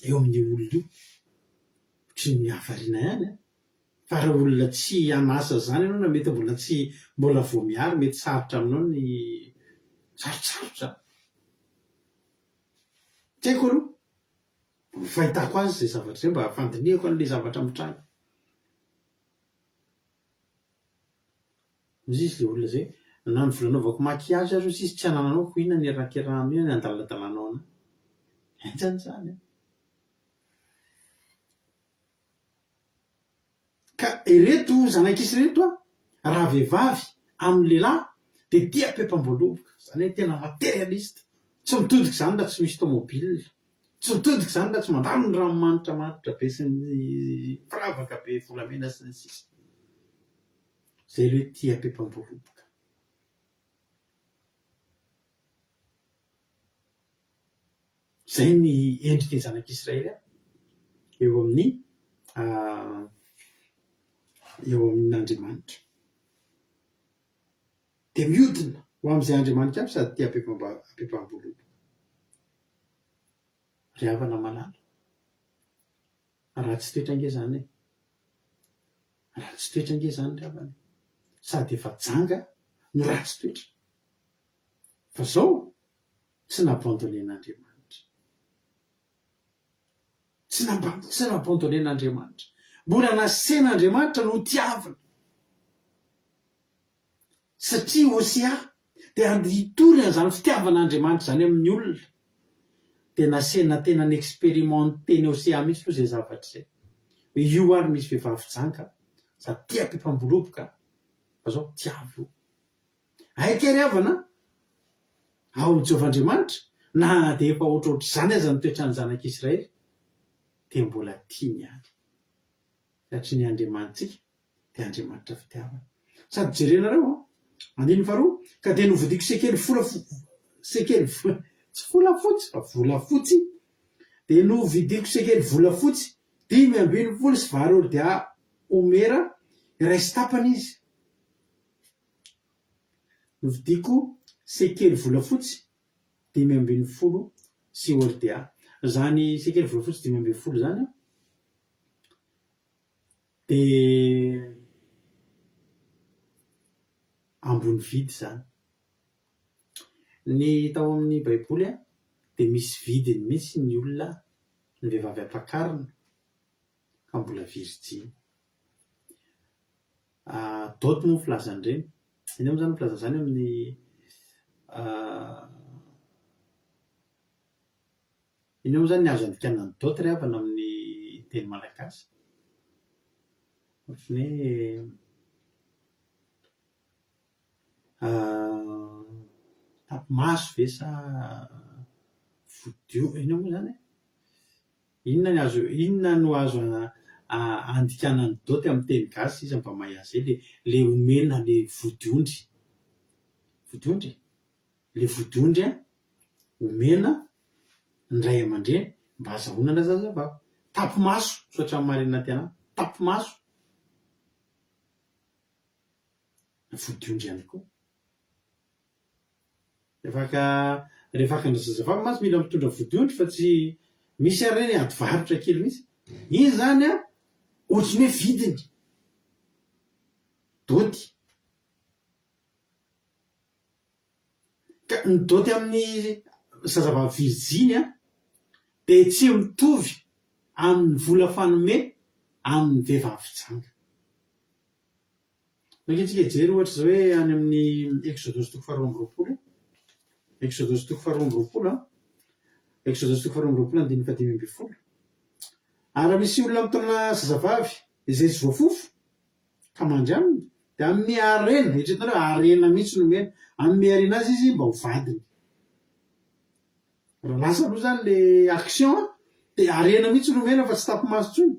eo amin'io olona io. Ohatry ny hahavariana ihany an! Fa raha olona tsy an'asa izany ianao na mety mbola tsy mbola vao mihary mety sarotra aminao ny sarotsarotra. Tsy haiko aloha. Ny fahitako azy izay zavatra izay mba fandinihako an'ilay zavatra mitranga. Hoy izy ilay olona izay, na ny vola anaovako maquillage ary hozy izy tsy anananao ko inona ny iarakiarahanao, inona ny andaladalanao anah. Henjana izany an! Ka ireto zanak'isy ireto an, raha vehivavy amin'ny lehilahy dia tia pepam-boaloboka, izany hoe tena materialiste, tsy mitodika izany raha tsy misy tomobile, tsy mitodika izany raha tsy mandalo ny ranomanitra manitra be sy ny firavaka be volamena sy ny sisa. Izay ilay hoe tia pepam-boaloboka. Izay ny endriky ny zanak'Israely eo amin'ny eo amin'Andriamanitra. Dia mihodina ho amin'izay Andriamanitra avy sady tia ampepam-boaloboka. Ry havana malala, ratsy toetra ange izany e! Ratsy toetra ange izany ry havana e! Sady efa janga no ratsy toetra. Fa izao, tsy n'abandonner-n'Andriamanitra. Tsy nab- tsy n'abandonner-n'Andriamanitra. Mbola nasen'Andriamanitra notiavina. Satria Hosea dia handeha hitory an'izany fitiavan'Andriamanitra izany amin'ny olona. Dia nasena tena ni-expérimenter-n'i Hosea mihitsy aloha izay zavatra izay. Hoe io ary misy vehivavy janga, sady tia ampipamboloboka, fa zao tiavo io. Hay kay ry havana a! Ao amin'i Jehovah Andriamanitra, na dia efa ohatrohatr'izany aza ny toetran'ny zanak'Israely, dia mbola tiany ihany. Satria ny Andriamanitsika dia Andriamanitra fitiavana. Sady jerenareo an! Andininy faharoa, Ka dia novidiako sekely vola sekely tsy volafotsy fa volafotsy, dia novidiako sekely volafotsy 15 vary hordea homera iray sy tapany izy. Novidiako sekely volafotsy 15 sy hordea. Izany sekely volafotsy 15 izany an, dia ambony vidy izany. Ny tao amin'ny baiboly dia misy vidiny mihitsy ny olona, ny vehivavy ampakarina ka mbola virijiny. Dot moa ny filazana ireny. Inona moa izany ny filazana izany amin'ny Inona moa izany ny azo andikana ny dot ry havana amin'ny teny malagasy? Ohatran'ny hoe tapi-maso ve sa vodio, inona moa izany e? Inona ny azo, inona no azo andikana ny dot amin'ny teny gasy? Iza mba mahay azy ela e? Le omena le vodiondry, vodiondry? Le vodiondry an, omena ny ray aman-dreny mba azahoana ilay zazavavy. Tapi-maso, misaotra an'i Marina Tiana, tapi-maso. Vodiondry ihany koa. Rehefa haka rehefa haka ny zazavavy mantsy mila mitondra vodiondry fa tsy misy ary ireny ady varotra kely mihitsy. Iny izany an, ohatran'ny hoe vidiny. Doty. Ka ny doty amin'ny zazavavy virijiny an, dia tsy mitovy amin'ny vola fanome amin'ny vehivavy janga. Maika antsika hijery ohatra izao hoe any amin'ny Eksodosy toko faharoa amby roapolo, Eksodosy toko faharoa amby roapolo an, Eksodosy toko faharoa amby roapolo andininy fahadimy ambin'ny folo. Ary raha misy olona mitaona zazavavy izay tsy voafofo ka mandry aminy, dia hanome harena, eritreretinareo hoe harena mihitsy no omena, hanome harena azy izy mba ho vadiny. Raha lasa aloha zany le action dia harena mihitsy no omena fa tsy tapi-maso intsony.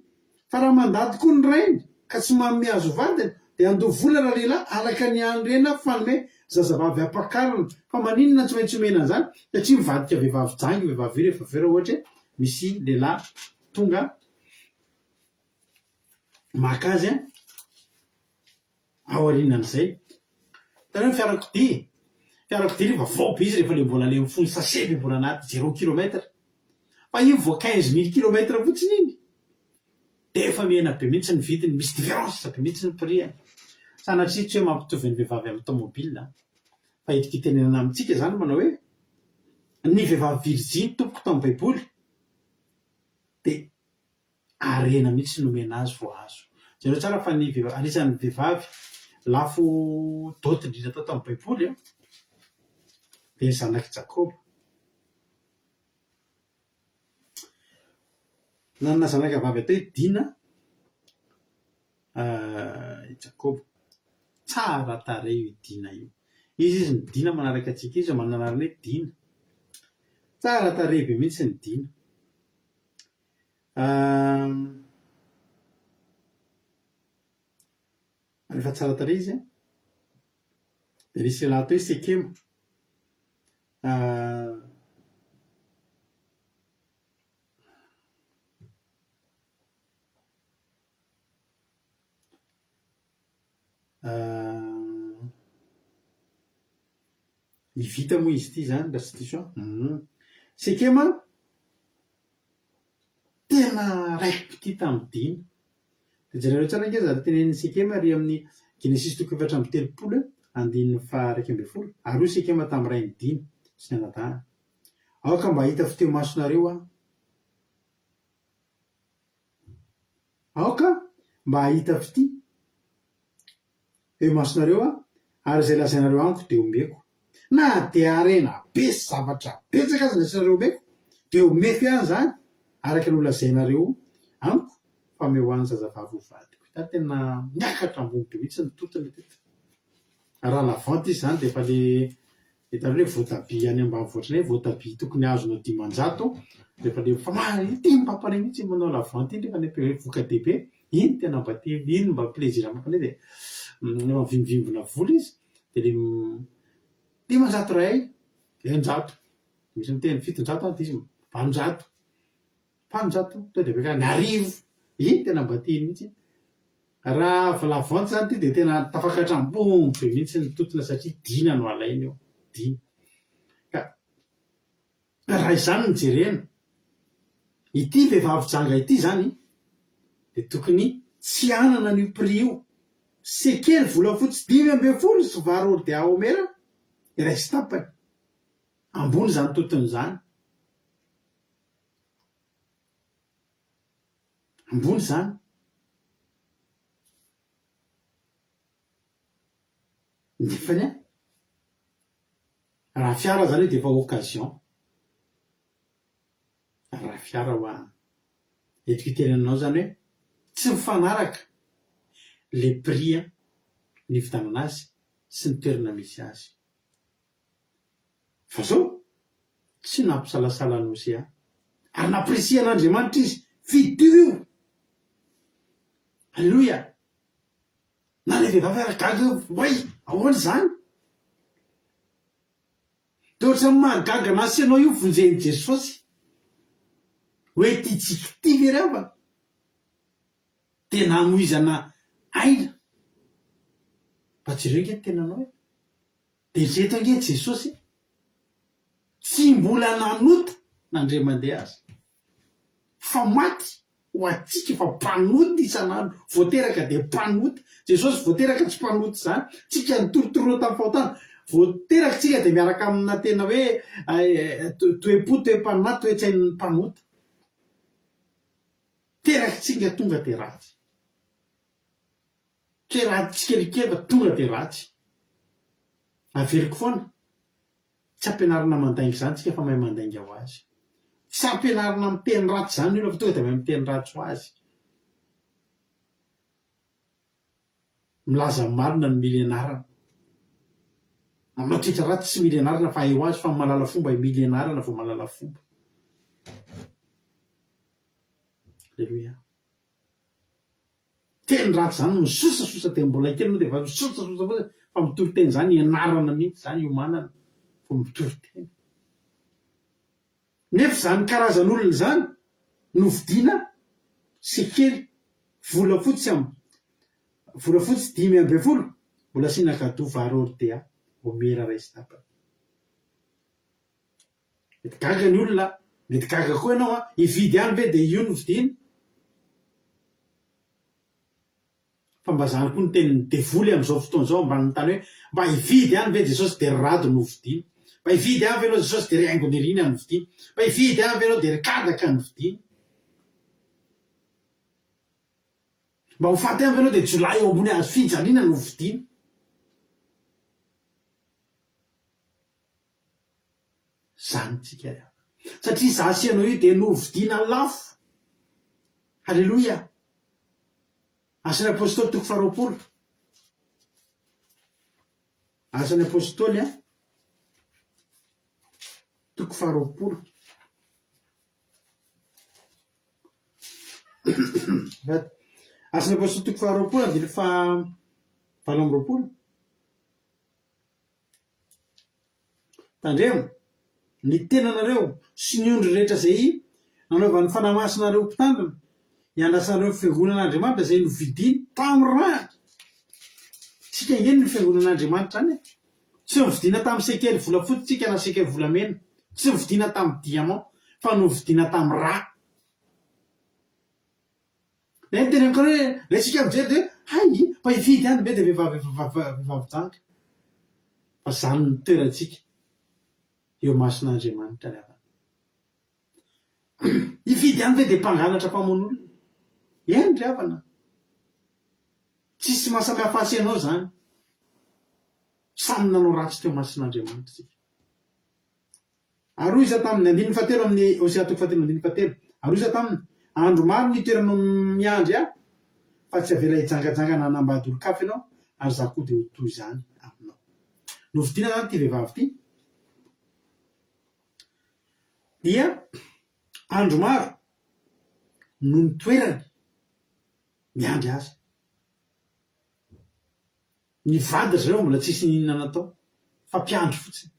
Fa raha mandà tokoa ny rainy ka tsy manome azy ho vadiny dia handoa vola ralehilahy araka ny harena fanome zazavavy ampakarina. Fa maninona no tsy maintsy omena an'izany? Satria mivadika vehivavy janga io vehivavy io rehefa avy eo raha ohatra hoe misy lehilahy tonga maka azy an. Aorianan'izay, hitanareo ny fiarakodia? Fiarakodia rehefa vao be izy rehefa le mbola le mifono sachet be mbola anaty zéro kilomètre. Fa iny vao quinze mille kilomètre fotsiny iny dia efa mihena be mihitsy ny vidiny, misy différence be mihitsy ny prix-ny. Sanatria tsy hoe mampitovy ny vehivavy amin'ny tomobile an! Fa entiko hitenenana amintsika izany manao hoe, ny vehivavy virjiny tompoko tao amin'ny baiboly dia harena mihitsy nomena azy vao azo. Jereo tsara fa ny vehivavy, anisan'ny vehivavy lafo dot indrindra tao tamin'ny baiboly an, dia ny zanak'i Jakoba. Nanana zanaka vavy atao hoe Dina i Jakoba. Tsara tarehy io Dina io. Izy izy ny Dina manaraka antsika izy manana anarana hoe Dina. Tsara tarehy be mihitsy ny Dina. Rehefa tsara tarehy izy an, dia nisy lehilahy atao hoe Sekema. Hivita moa izy ity izany raha tsy diso aho. Sekema tena raiki-pitia tamin'i Dina. Dia jereo tsara ange izany tenenin'i Sekema ary amin'ny Genesisy toko 34 andininy faha-11, Ary hoy Sekema tamin'ny rain'i Dina sy ny anadahiny, Aoka mba hahita fitia eo imasonareo aho. Aoka mba hahita fitia eo imasonareo aho, ary izay lazainareo amiko dia omeko. Na dia harena be sy zavatra betsaka aza no asianareo omeko, dia omeko ihany izany, araka ny nolazainareo amiko, fa omeo ahy ny zazavavy ho vadiko. Hitanao, tena miakatra ambony be mihitsy ny totona teto. Raha la vente izy izany dia efa le hitanareo le voatabia any ambanivohitra any, voatabia tokony azonao 500, rehefa le fa ma- ity mampalahelo mihitsy iny manao la vente iny rehefa le voka-dehibe, iny tena mba te iny mba plaisir mampalahelo dia rehefa mivimbivimbina vola izy dia le 500 iray, 600, misy miteny 700 an dia izy 800. 800, tonga dia avy hatrany 1000, iny tena mba tiany mihitsy iny. Raha la vente izany ity dia tena tafakatra ambony be mihitsy ny totona satria dina no alainy eo, dina. Ka raha izany no jerena, ity vehivavy janga ity izany dia tokony tsy hanana an'io prix io. Sekely volafotsy 15 sy vary hordea homera iray sy tapany. Ambony izany totona izany. Ambony izany. Nefany an, raha fiara izany io dia efa occasion. Raha fiara hoa, entiko hitenenana anao izany hoe tsy mifanaraka le prix an, nividianana azy sy ny toerana misy azy. Fa zao, tsy nampisalasala an'i Hosea, ary nampirisihan'Andriamanitra izy, Fidio io! Aleloia! Na ilay vehivavy ary gaga hoe, Oay! Ahoana izany? Dia ohatran'ny mahagaga an'ahy sy ianao io vonjen'i Jesosy. Hoe ity tsiky ity ve ry havana? Dia namoizana aina. Mba jereo ange ny tenanao e! Dia ireto ange Jesosy tsy mbola nanota na indray mandeha aza, fa maty ho. Ho antsika efa mpanota isan'andro, vao teraka dia mpanota. Jesosy vao teraka tsy mpanota izany. Tsika nitorotoroana tamin'ny fahotana. Vao teraka tsika dia miaraka amina tena hoe toe-po, toe-panahy, toe-tsain'ny mpanota. Teraka tsika tonga dia ratsy. Tsy hoe ratsy tsikelikely fa tonga dia ratsy. Averiko foana, tsy ampianarina mandainga izany tsika fa mahay mandainga ho azy. Tsy ampianarina miteny ratsy izany ny olona fa tonga dia mahay miteny ratsy ho azy. Milaza ny marina no mila ianarana. Manao toetra ratsy tsy mila ianarana fa hay ho azy fa ny mahalala fomba mila ianarana vao mahalala fomba. Aleloia. Teny ratsy zany misosasosa dia mbola kely moa dia efa misosasosa fotsiny fa mitory teny zany ianarana mihitsy zany iomanana vao mitory teny. Nefa izany karazan'olona izany no vidiana sekely volafotsy am volafotsy 15 mbola asiana kadoa vary ordea omera iray sy tapany. Mety gaga ny olona, mety gaga koa ianao an, hividy ihany ve dia io no vidiana? Fa mba zany koa ny tenin'ny devoly amin'izao fotoana izao ambanin'ny tany hoe mba hividy ihany ve Jesosy dia ry Rado no vidiana? Mba hividy ihany ve ianao Jesosy dia ry Haingonirina no vidiana? Mba hividy ihany ve ianao dia ry Kadaka no vidiana? Mba ho faty ihany ve ianao dia jiolahy eo ambony hazo fijaliana no vidiana? Zany tsika ry havana. Satria izaho sy ianao io dia novidiana lafo. Haleloia. Asan'ny Apostoly toko faharoapolo. Asan'ny Apostoly a. Toko faharoapolo. Asan'ny Apostoly toko faharoapolo andininy faha 28. Tandremo ny tenanareo sy ny ondry rehetra izay nanaovan'ny Fanahy Masina anareo ho mpitandrina, hiandrasanareo ny Fiangonan'Andriamanitra izay novidiny tamin'ny rany. Tsika ange no Fiangonan'Andriamanitra izany e! Tsy novidiana tamin'ny sekely volafotsy tsika na sekely volamena, tsy novidiana tamin'ny diamant, fa novidiana tamin'ny rà. Ilay niteneniko anao hoe ilay isika mijery dia hoe hay fa hifidy ihany ve dia vehivavy vehivavy janga. Fa izany no toerantsika eo imason'Andriamanitra ry havana. Hifidy ihany ve dia mpangalatra mpamono olona. Eny ry havana. Tsisy mahasamihafa ahy sy ianao izany. Samy nanao ratsy teo imason'Andriamanitra isika. Ary hoy Iza taminy, andininy fahatelo amin'ny Hosea toko fahatelo andininy fahatelo, Ary hoy Iza taminy, Andro maro ny hitoeranao miandry ahy, fa tsy havela hijangajanga na hanambady olon-kafa ianao, ary izaho koa dia ho toy izany aminao. Novidiana izany ity vehivavy ity, dia andro maro no nitoerany miandry azy. Ny vady ry zareo mbola tsisy n'inona natao fa mpiandry fotsiny.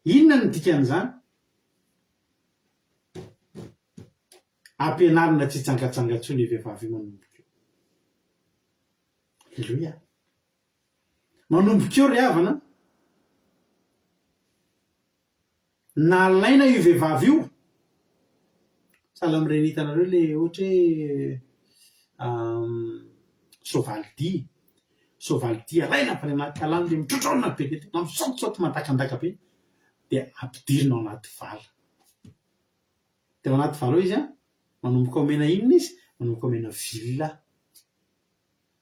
Inona no dikan'izany? Ampianarina tsy hijangajanga intsony io vehivavy io manomboka eo. Aleloia. Manomboka eo ry havana, Nalaina io vehivavy io, sahala amin'ireny hitanareo ilay ohatra hoe soavaly dia, soavaly dia alaina avy any anaty ala any ilay mitrotrona be dia tena misaotisaoty mandakandaka be dia ampidirina ao anaty vala. Dia ao anaty vala ao izy an, manomboka omena inona izy? Manomboka omena vilona,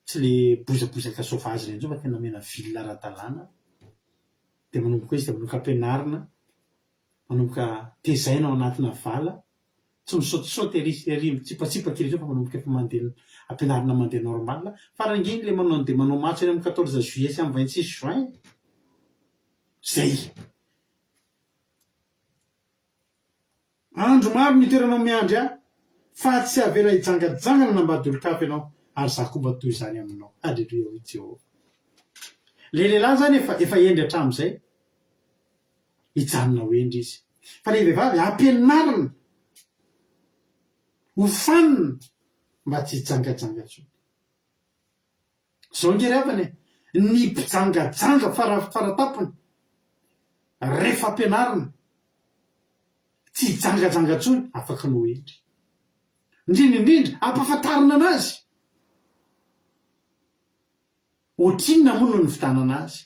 tsy ilay bozabozaka sauvage ireny intsony fa tena omena vilona ara-dalàna. Dia manomboka izy dia manomboka ampianarina, manomboka tezaina ao anatina vala, tsy misaotisaoty ery sy ery, mitsipatsipaka ery fa manomboka efa mandeha, ampianarina mandeha normal. Fa raha ange ilay manao dia manao matso eny amin'ny quatorze juillet sy amin'ny 26 juin e! Zay! Andro maro ny itoeranao miandry ahy, fa tsy havela hijangajanga nanambady olon-kafa ianao, ary izaho koa mba toy izany aminao. Haleloia, hoy Jehovah. Ilay lehilahy izany efa efa hendry hatramin'izay. Hijanona ho hendry izy. Fa ilay vehivavy ampianarina ho fanina mba tsy hijangajanga intsony. Izao ange ry havana e, ny mpijangajanga fara faratampony rehefa ampianarina tsy hijangajanga intsony afaka ny ho hendry. Indrindra indrindra, ampahafantarina anazy. Ohatrinona moa no nividanana azy?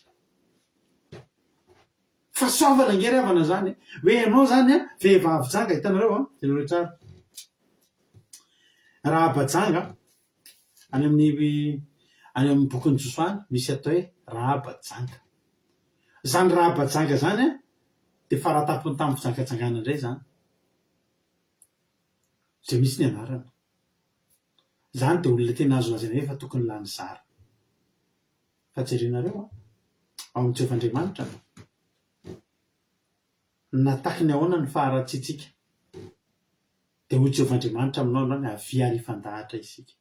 Fahasoavana ange ry havana zany e! Hoe ianao zany an, vehivavy janga, hitanareo an, jereo tsara. Rahaba janga, any amin'ny any amin'ny bokin'i Josoa any, misy atao hoe Rahaba janga. Zany Rahaba janga zany an, dia faratampony tamin'ny fijangajangana indray zany. Izay mihitsy ny anarany. Izany dia olona tena azo lazaina hoe efa tokony lany zara. Fa jerenareo an, ao amin'i Jehovah Andriamanitra, nataky ny ahoana ny faharatsiantsika, dia hoy Jehovah Andriamanitra aminao androany, Avia ary hifandahatra isika.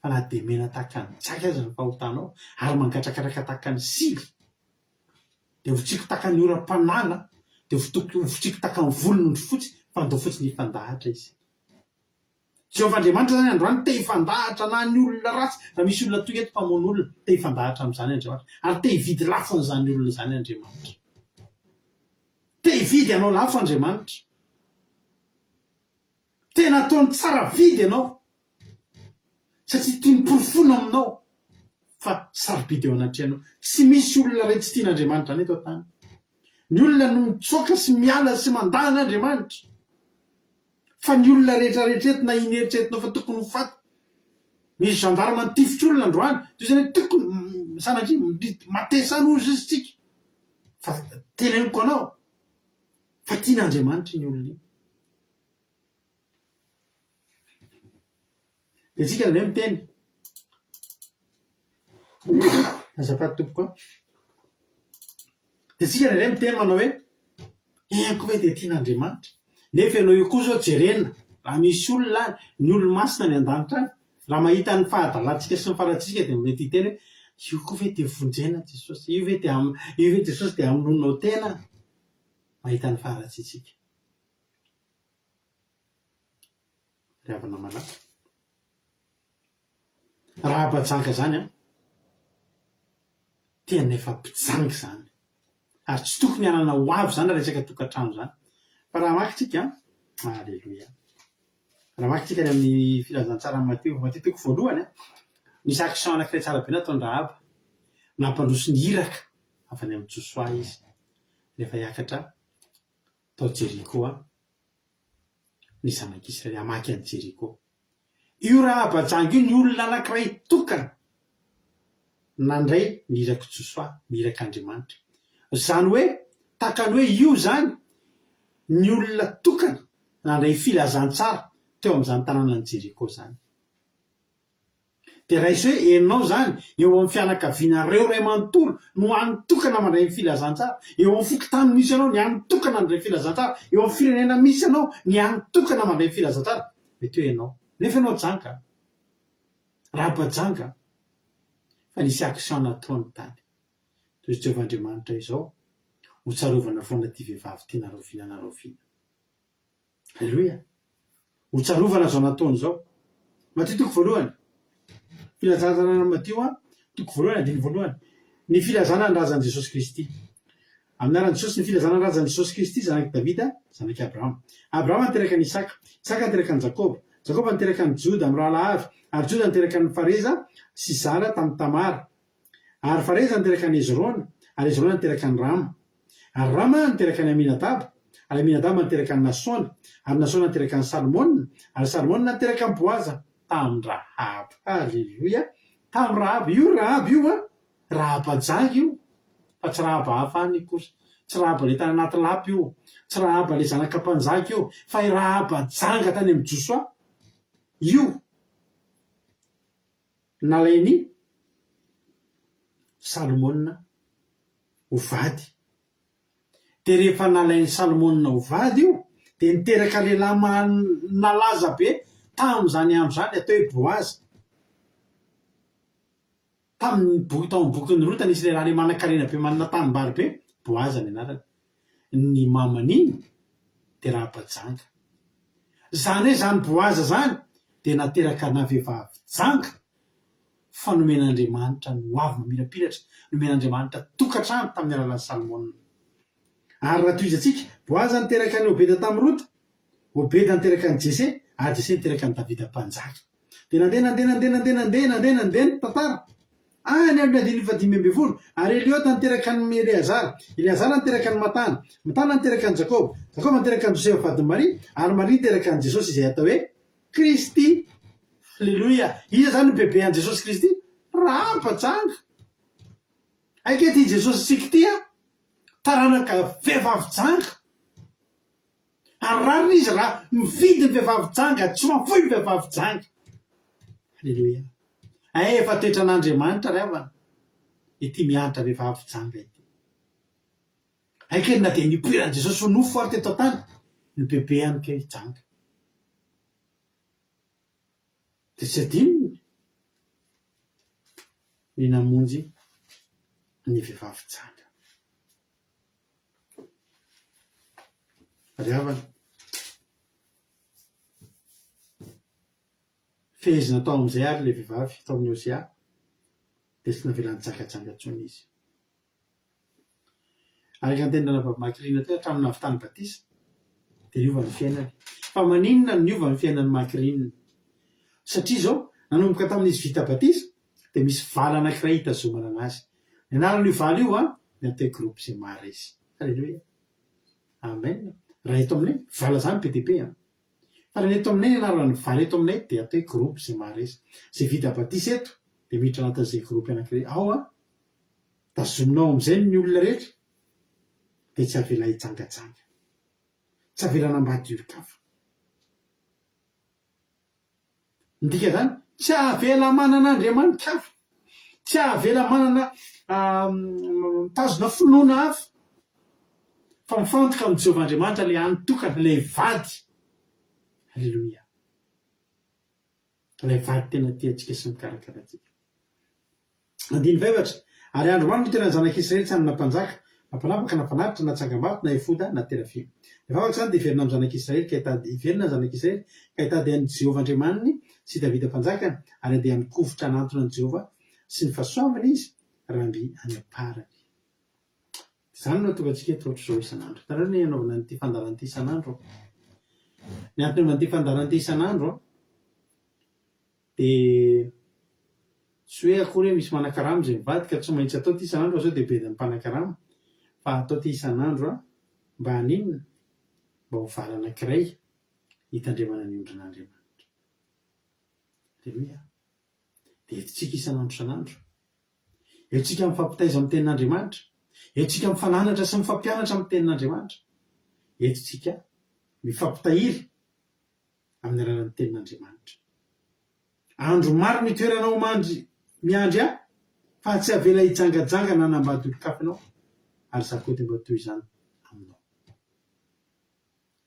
Fa na dia mena tahaka ny jaky aza ny fahotanao, ary mangatrakatraka tahaka ny sily, dia hofotsiako tahaka ny oram-panala, dia hofotsiako tahaka ny volon'ondry fotsy, fa andao fotsiny hifandahatra isika. Jehovah Andriamanitra izany androany te hifandahatra na ny olona ratsy, raha misy olona tonga eto mpamono olona, te hifandahatra amin'izany Andriamanitra, ary te hividy lafo an'izany olona izany Andriamanitra. Te hividy anao lafo Andriamanitra. Tena ataony tsara vidy ianao satria tiany porofoina aminao fa sarobidy eo anatrehanao. Tsy misy olona iray tsy tian'Andriamanitra any eto an-tany. Ny olona no mitsoaka sy miala sy mandà an'Andriamanitra. Fa ny olona rehetra rehetra eto na iny eritreretinao fa tokony ho faty. Misy gendarme nitifitra olona androany, toy izany hoe tokony, sanatria, matesa any hozy izy tsika. Fa teneniko anao fa tian'Andriamanitra iny olona iny. Dia tsika indray miteny. Azafady tompoko a. Dia tsika indray miteny manao hoe, eny koa ve dia tian'Andriamanitra? Nefa ianao io koa izao jerena, raha misy olona any, ny olo-masina any an-danitra any, raha mahita ny fahadalantsika sy ny faharatsiantsika dia mety hiteny hoe, io koa ve dia vonjena Jesosy? Io ve dia io ve Jesosy dia hamonoanao tena? Mahita ny faharatsiantsika. Ry havana malala. Rahaba janga zany an, tena efa mpijanga izany. Ary tsy tokony hanana ho avy izany raha resaka tokantrano izany. Fa raha hamaky tsika an, Aleloia. Raha hamaky tsika any amin'ny filazantsaran'i Matio, Matio toko voalohany an, misy action anankiray tsara be nataon-dRahaba. Nampandroso ny iraka avy any amin'i Josoa izy rehefa hiakatra tao Jeriko ny zanak'Israely, hamaky an'i Jeriko. Io Rahaba janga io ny olona anankiray tokana nandray ny irak'i Josoa, ny irak'Andriamanitra. Izany hoe, takany hoe io izany ny olona tokana nandray filazantsara teo amin'izany tanànan'i Jeriko izany. Dia raiso hoe enao izany eo amin'ny fianakavianareo iray manontolo no hany tokana mandray ny filazantsara, eo amin'ny fokontany misy anao ny hany tokana mandray ny filazantsara, eo amin'ny firenena misy anao ny hany tokana mandray ny filazantsara. Mety hoe enao. Nefa enao janga. Raba janga. Fa nisy action nataony tany. Toy izy Jehovah Andriamanitra izao, ho tsarovana foana ity vehivavy ity na rahoviana na rahoviana. Aleloia! Ho tsarovana izao nataony izao. Matio toko voalohany. Filazantsara Matio a, toko voalohany, andininy voalohany. Ny filazana ny razan'i Jesosy Kristy. Amin'ny anaran'i Jesosy, ny filazana ny razan'i Jesosy Kristy, zanak'i Davida, zanak'i Abrahama. Abrahama niteraka an'i Isaka, Isaka niteraka an'i Jakoba, Jakoba niteraka an'i Joda mirahalahy avy, ary Joda niteraka an'i Fareza sy Zara tamin'i Tamara. Ary Fareza niteraka an'i Hezrona, ary Hezrona niteraka an'i Rama. Ary Rama niteraka an'i Aminadaba, ary Aminadaba niteraka an'i Nasona, ary Nasona niteraka an'i Salmona, ary Salmona niteraka an'i Boaza, tamin-dRahaba. Aleloia! Tamin'i Rahaba. Io Rahaba io an, Rahaba janga io, fa tsy Rahaba hafa any kosa. Tsy Rahaba ilay tany anaty lapa io, tsy Rahaba ilay zanaka mpanjaka io, fa i Rahaba janga tany amin'i Josoa io. Nalain'i Salomona ho vady. Dia rehefa nalain'i Salomona ho vady io, dia niteraka lehilahy nalaza be tamin'izany andro izany, atao hoe Boaza. Tamin'ny boky, tao amin'ny bokin'i Rota nisy lehilahy iray manankarena be, manana tanimbary be, Boaza ny anarany. Ny maman'iny dia Rahaba janga. Izany hoe izany Boaza izany dia nateraka ana vehivavy janga fa nomen'Andriamanitra ny hoavy mamirapiratra, nomen'Andriamanitra tokantrano tamin'ny alalan'i Salmona. Ary raha tohizantsika, Boaza niteraka an'i Obeda tamin'i Rota, Obeda niteraka an'i Jese, Ary Jese niteraka an'i Davida mpanjaka. Dia nandeha, nandeha, nandeha, nandeha, nandeha, nandeha, nandeha ny tantara. Any amin'ny andininy fahadimy ambin'ny folo, ary Eliota niteraka an'i Eleazara, Eleazara niteraka an'i Matana, Matana niteraka an'i Jakoba, Jakoba niteraka an'i Josefa vadin'i Maria, ary Maria niteraka an'i Jesosy izay atao hoe Kristy. Aleloia! Iza izany no bebe an'i Jesosy Kristy? Rahaba janga. Hay kay ity Jesosintsika ity an! Taranaka vehivavy janga. Ary rariny izy raha mifidy ny vehivavy janga, tsy mahafoy ny vehivavy janga. Aleloia. Hay efa toetran'Andriamanitra ry havana ity miantra vehivavy janga ity. Hay kay na dia nipoiran'i Jesosy ho nofo ary teto an-tany, ny bebeany kay janga. Dia tsy adinony ny namonjy ny vehivavy janga. Ry havana, fehezina tao amin'izay ary ilay vehivavy tao amin'ny Hosea, dia tsy navela nijangajanga intsony izy. Araka ny tenin'i Macrina teo, hatramin'ny nahavitany batisa dia niova ny fiainany. Fa maninona no niova ny fiainan'i Macrina? Satria izao, nanomboka tamin'izy vita batisa dia misy vala anankiray hitazomana anazy. Ny anaran'io vala io an, ny atao hoe groupe izay maharesy. Aleloia. Amen. Raha eto aminay, vala izany be dia be an. Fa raha ny eto aminay, ny anaran'ny vala eto aminay dia atao hoe groupe izay maharesy. Izay vita batisa eto dia miditra anatin'izay groupe anankiray ao an. Tazominao amin'izay ny olona rehetra dia tsy avela hijangajanga. Tsy avela hanambady olon-kafa. Ny dikan'izany, tsy avela manana andriamani-kafa. Tsy avela manana mitazona finoana hafa. Fa mifantoka amin'i Jehovah Andriamanitra ilay hany tokana, ilay vady. Aleloia. Ilay vady tena tia antsika sy mikarakara antsika. Andininy fahefatra, Ary andro maro no nitoeran'ny zanak'i Israely tsy hanana mpanjaka, na mpanapaka, na mpanatitra, na tsangambato, na efoda, na terafima. Ny vavaka izany dia hiverina amin'ny zanak'i Israely ka hitady, hiverina ny zanak'i Israely ka hitady an'i Jehovah Andriamaniny sy Davida mpanjakany, ary handeha amin-kovitra hanantona an'i Jehovah sy ny fahasoavany izy, raha mby any am-parany. Izany no nahatonga antsika eto ohatr'izao isan'andro. Hitanareo ny hanaovana an'ity fandaharana ity isan'andro? Ny antony hanaovana ity fandaharana ity isan'andro Dia tsy hoe akory hoe misy manakarama izay mivady ka tsy maintsy atao ity isan'andro fa sao dia bedin'ny mpanakarama fa atao ity isan'andro mba haninona? Mba ho vala anankiray hitandremana ny ondrin'Andriamanitra. Aleloia! Dia entintsika isan'andro isan'andro. Eo tsika mifampitaiza amin'ny tenin'Andriamanitra. Eo tsika mifananatra sy mifampianatra amin'ny tenin'Andriamanitra. Eto tsika mifampitahiry amin'ny alalan'ny Tenin'Andriamanitra. Andro maro ny toeranao mandry miandry ahy, fa tsy avela hijangajanga na hanambady olon-kafa ianao, ary izaho koa dia mba toy izany aminao.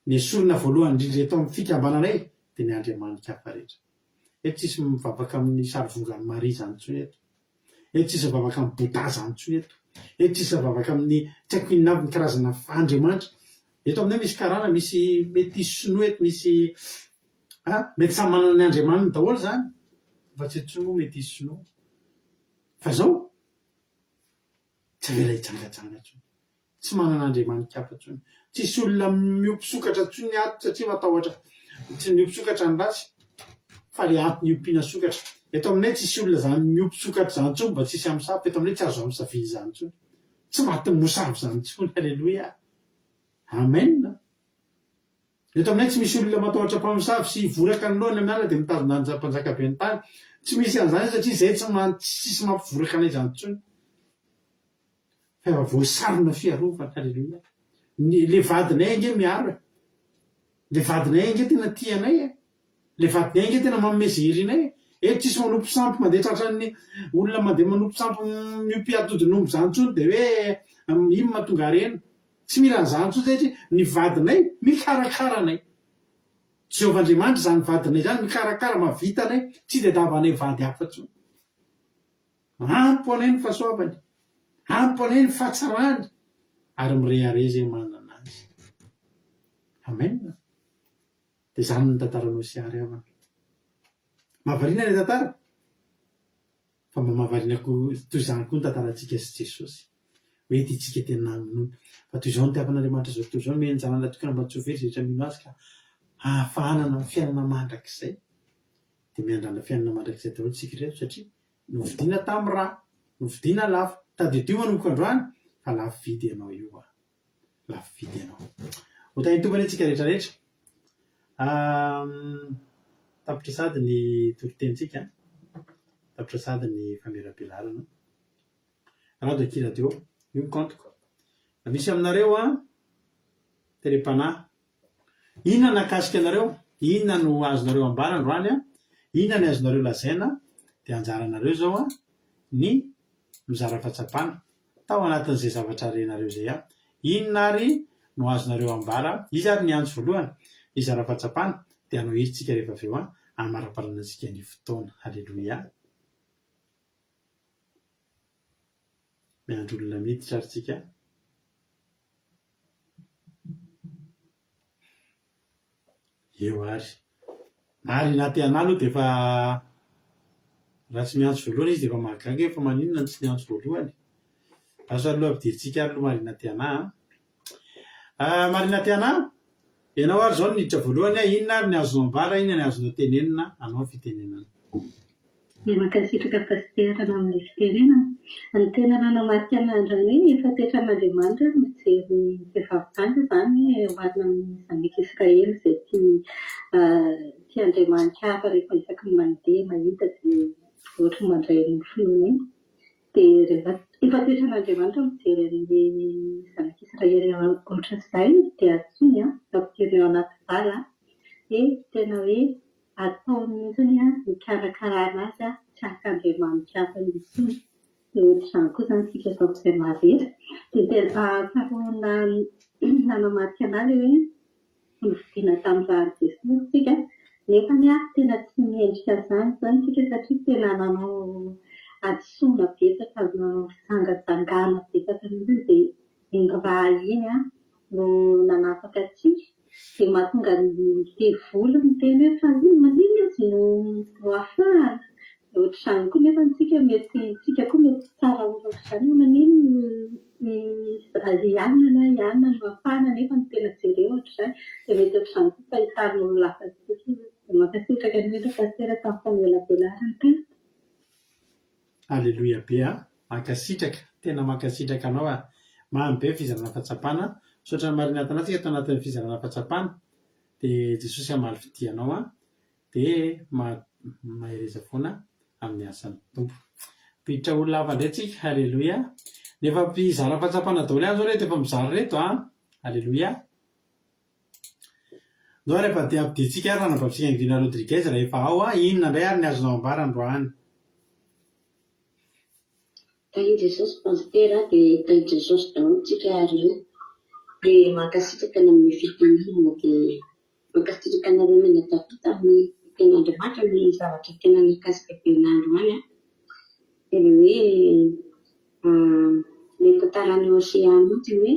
Ny esorina voalohany indrindra eto amin'ny fikambananay dia ny andriamani-kafa rehetra. Eto tsisy mivavaka amin'ny sarivongan'i Maria izany intsony eto. Eto tsisy mivavaka amin'i Bouddha izany intsony eto. Eto tsisy mivavaka amin'ny tsy haiko inona avy ny karazana andriamanitra. Eto aminay misy karana, misy metisy sinoa eto, misy a, mety samy manana ny andriamaniny daholo izany, fa tsy eto intsony moa metisy sinoa. Fa izao, tsy avela hijangajanga intsony. Tsy manana andriamani-kafa intsony. Tsisy olona miompy sokatra intsony ato satria matahotra tsy miompy sokatra ny ratsy fa le antony iompiana sokatra. Eto aminay tsisy olona zany miompy sokatra zany intsony mba tsisy hamosavy fa eto aminay tsy azo hamosaviana izany intsony. Tsy matin'ny mosavy izany intsony. Aleloia. Amen. Eto aminay tsy misy olona matahotra mpamosavy sy hivoraka ny lohany amin'ny alina dia mitazona an'i mpanjakaben'ny tany. Tsy misy an'izany satria izay tsy tsisy mampivoraka anay izany intsony. Fa efa voasarona fiarovana, aleloia. Ny le vadinay ange miaro e. Le vadinay ange tena tia anay e. Le vadinay ange tena manome ze irinay e. Eto tsisy manompo sampy mandeha tratran'ny olona mandeha manompo sampy miompy atodin'omby zany intsony de hoe iny mahatonga harena. Tsy mila an'izany intsony zay satria ny vadinay mikarakara anay. Jehovah Andriamanitra izany vadinay izany mikarakara mahavita anay, tsy itadiavanay vady hafa intsony. Ampy ho anay ny fahasoavany, ampy ho anay ny fahatsarany, ary mirehareha izay manana azy. Amen. Dia izany no tantaran'i Hosea ry havana. Mahavariana ilay tantara, fa mba mahavariana koa toy izany koa ny tantarantsika sy Jesosy. Hoe ity tsika tena namonoana. Fa toy izao no nitiavan'Andriamanitra izao tontolo izao, nomeny ny Zanany lahy tokana mba tsy ho very izay rehetra mino Azy ka. hahafahanana amin'ny fiainana mandrakizay. Dia miandrandra fiainana mandrakizay daholo isika ireto satria novidiana tamin'ny rà, novidiana lafo. Tadidio manomboka androany fa lafo vidy ianao io a! Lafo vidy ianao. Ho tahin'ny Tompo anie tsika rehetra rehetra. Tapitra sady ny toritenintsika, tapitra sady ny famelabelarana. Rado akia radio, io ny compte-ko. Raha misy aminareo an, tele-panahy, inona no nahakasika anareo? Inona no azonareo ambara androany an? Inona ny azonareo lazaina? Dia anjaranareo izao an, ny mizara fahatsapana tao anatin'izay zavatra renareo izay an. Inona ary no azonareo ambara? Iza ary ny antso voalohany? Hizara fahatsapana, dia hanao hira tsika rehefa avy eo an, hamaraparana antsika ny fotoana. Haleloia. Miandry olona miditra ary tsika. Eo ary. Marina te hanahy aloha dia efa raha tsy miantso voalohany izy dia efa mahagaga hoe fa maninona no tsy niantso voalohany. Lasa aloha ampidirintsika ary aloha Marina te hanahy an. Ah, Marina te hanahy, ianao ary izao no niditra voalohany an, inona ary ny azonao ambara, inona ny azonao tenenina, anao ny fitenenana. Dia mankasitraka Pasitera amin'ny fitenenana. Ny tena nanamarika anah androany hoe efa toetran'Andriamanitra ny mijery ny vehivavy janga izany hoe oharina amin'ny zanak'Israely izay tia tia Andriamanitra hafa rehefa isaky ny mandeha mahita dia ohatry ny mandray ny finoana iny. Dia rehefa efa toetran'Andriamanitra mijery an'ilay zanak'Israely ohatran'izay dia antsoiny an, ampidiriny ao anaty vala dia tena hoe Ataony mihitsy ny hikarakarana azy tsy haka andriamanitra hafa intsony. Dia ohatr'izany koa izany isika eto amin'izay mahavery. Dia tena faharoa nanamarika an'ahy ilay hoe novidiana tamin'ny ràn'i Jesoa isika, nefa tena tsy mendrika an'izany izany isika satria tena nanao hadisoana betsaka, nanao fijangajangana betsaka mihitsy dia iny rà iny no nanafaka antsika dia mahatonga ny devoly miteny hoe fa maninona izy no no afahana? Dia ohatr'izany koa nefa isika mety isika koa mety tsy tsara ohatr'izany hoe maninona i anona na i anona no afahana nefa ny tena jereo ohatr'izany dia mety ohatr'izany koa fahitan'ny olona hafa antsika. Dia mankasitraka indrindra Pasitera tamin'ny famelabelarana tena. Aleloia be a! Mankasitraka, tena mankasitraka anao a! Mamy be ny fizarana fahatsapana, misaotra an'i Marina Tana tsika tao anatin'ny fizarana fahatsapana, dia Jesosy hamaly fitia anao a! dia mahereza foana amin'ny asan'ny Tompo. Mpiditra olona hafa indray tsika, Aleloia! Ny efa mpizara fahatsapana daholo ihany zao reto efa mizara reto a! Aleloia! Ndao ary efa dia ampidintsika ary ranabavintsika Ngina Rodriguez raha efa ao a! Inona indray ary ny azonao ambara androany? Tahin'i Jesosy Pasitera dia tahin'i Jesosy daholo tsika ary io dia mankasitraka ny amin'ny fitenenana dia mankasitraka anareo mianadahy tamin'ny tenin'Andriamanitra ny zavatra tena nikasika be anah androany an dia le hoe le tantaran'i Hosea mihitsy hoe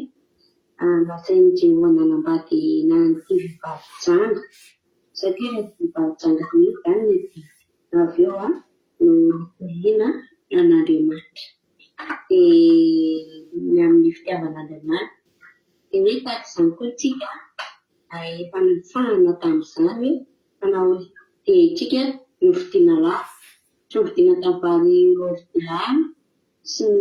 Nasain'i Jehovah nanambady an'ity vehivavy janga, satria ilay vehivavy janga mihitsy izany no avy eo no nitoriana an'Andriamanitra. Dia ny amin'ny fitiavan'Andriamanitra. Dia hoe tahaka izany koa isika, efa nafahana tamin'izany hoe fa nahoana dia isika novidiana lafo, tsy novidiana tamin'ny vary ordinary sy ny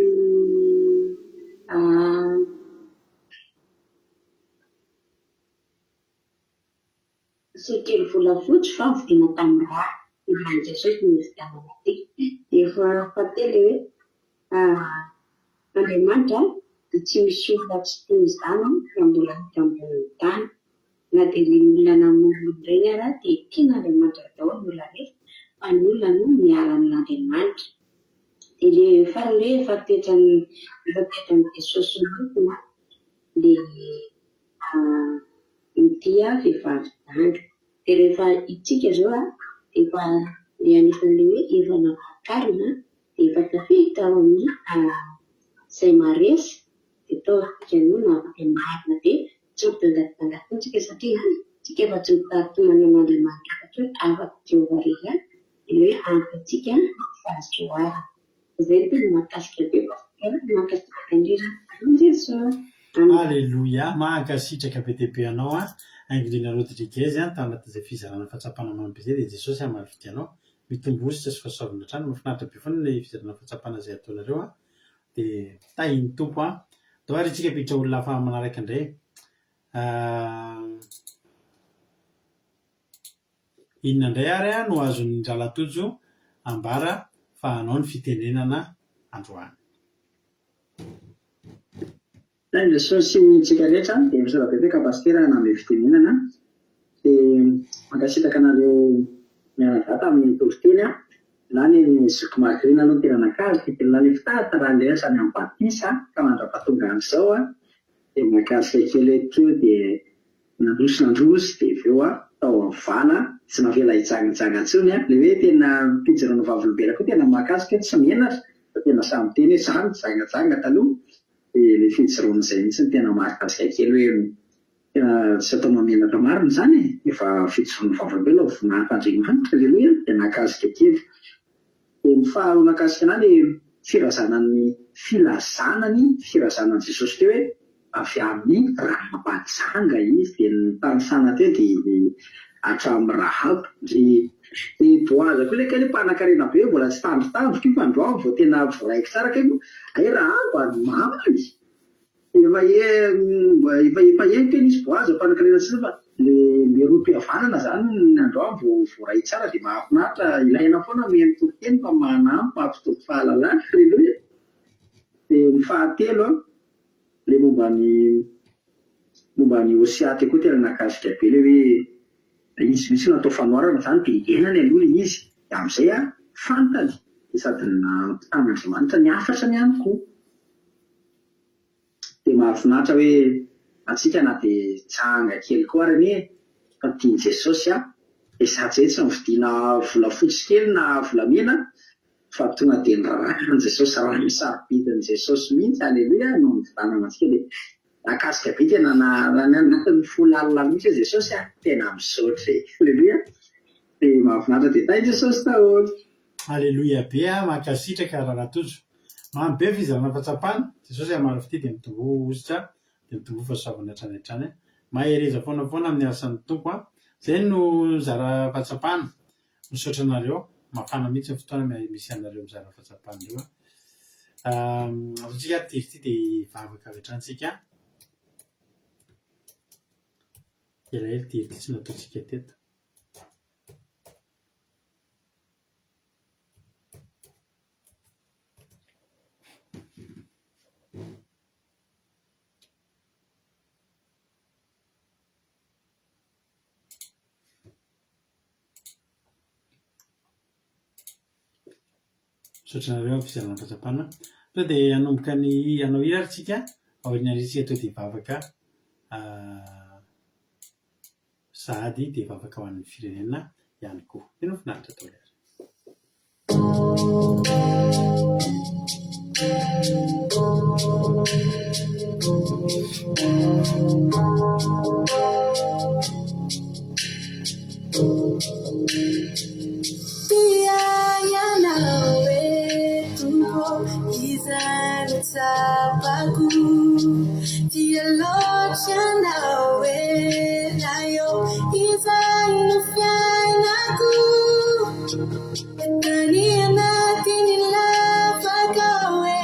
sekely volafotsy fa novidiana tamin'ny rà, ny ràn'i Jesosy no nividianana antsika. Dia fahatelo hoe Andriamanitra dia tsy misy olona tsy tiany izany raha mbola eto ambonin'ny tany. Na dia ireny olona namono olona ireny ara dia tian'Andriamanitra daholo ny olona rehetra fa ny olona no miala amin'Andriamanitra. Dia ilay farany hoe efa toetran'ny efa toetran'i Jesosy mihitsy ilay mitia vehivavy janga. Dia rehefa isika izao efa ilay anisan'ilay hoe efa nampakarina dia efa tafiditra ao amin'ny izay maharesy dia tao isika no nampianarina dia tsy midangadangana intsony isika satria isika efa tsy mitady tomany an'Andriamanitra afa-tsy hoe afa-tsy Jehovah irery ihany dia hoe ampy antsika ny fahasoavana. Izay no tena mahakasika be Pasitera, mankasitraka indrindra. Amen Jesoa. Aleloia! Mankasitraka be dia be anao an! Haingon-dRina Rodriguez an, tao anatin'izay fizarana fahatsapana mamy be izay dia Jesosy hamaly fitia anao. Mitombo hosotra sy fahasoavana hatrany. Mahafinaritra be foana ilay fizarana fahatsapana izay ataonareo an! Dia tahin'ny Tompo an! Ndao ary isika hampiditra olona hafa manaraka indray. Inona indray ary no azon'i Rahalahy Tojo ambara fa hanao ny fitenenana androany? Tahin'i Jesosy antsika rehetra dia misaotra betsaka Pasitera nanome fitenenana dia mankasitraka anareo mianadahy tamin'ny toriteny a, na ny zoky Marina aloha no tena nakasika dia na ny fitantarany indray hatrany amin'ny batisa ka mandrapatonga an'izao a dia mahakasika kely hoe teo dia Nandroso nandroso dia avy eo aho tao amin'ny vala tsy navela hijangajanga intsony an! Ilay hoe tena fijoroana vavolombelona koa tena mahakasika hoe tsy menatra fa tena sahy miteny hoe za nijangajanga taloha dia ilay fijoroana izay mihitsy no tena mahakasika kely hoe tena tsy atao mahamenatra marina izany e! Efa fijoroana vavolombelona ho voninahitr'Andriamanitra, aleloia! Dia nahakasika kely. Dia ny faharoa nahakasika anah ilay firazana ny filazana ny firazanan'i Jesosy teo hoe avy amin'ny Rahaba-janga izy dia ny nitanisana teo dia hatramin'i Rahaba. Ry i Boaza koa ilay kay ilay mpanankarena be mbola tsy tandrotandroko io fa androany vao tena voraiko tsara kay moa hay Rahaba ny mamany. Efa efa efa ela teo nisy Boaza mpanankarena sisa fa le le rohim-pihavanana zany ny androany vao voaray tsara dia mahafinaritra, ilaina foana mihaino toriteny fa manampy mampitombo fahalalana, Alléluia. Dia ny fahatelo an, le momba ny momba an'i Hosea teo koa tena nahakasika be le hoe izy mihitsy no atao fanoharana zany dia iainany aloha le izy dia amin'izay an fantany dia sady nampitan'Andriamanitra ny hafatrany ihany koa. Dia mahafinaritra hoe antsika na dia janga kely koa ary anie fa tian'i Jesosy an! Dia sady izay tsy novidiana volafotsy kely na volamena fa tonga dia ny ràn'i Jesosy, rà sarobidin'i Jesosy mihitsy, aleloia, no nividianana antsika dia nahakasika be tena any anatin'ny fo lalina mihitsy hoe Jesosy a! Tena misaotra e! Aleloia! Dia mahafinaritra dia tahin'i Jesosy daholo. Aleloia be a! Mankasitraka Rahalahy Tojo. Mamy be fizarana fahatsapana, Jesosy hamaly fitia dia mitomboa hosotra dia mitomboa fahasoavana hatrany hatrany. Mahereza foana foana amin'ny asan'ny Tompo a! Zay no mizara fahatsapana. Misaotra anareo. Mafana mihitsy ny fotoana misy anareo mizara fahatsapana ireo a! Ataontsika ary ity izy ity dia hivavaka avy hatrany tsika. Elaela ity izy ity tsy nataontsika teto. Misaotra anareo amin'ny fizarana fahatsapana. Tonga dia hanomboka ny hanao hira ary tsika, aorian'ny tsika tonga dia hivavaka sahady dia hivavaka ho an'ny firenena ihany koa. Tena finaritra daholo ary. Tia ianao e Tompo izay no tsapako Tia loatra anao e Ray ô izay no fiainako Tany anatin'ny lavaka ao e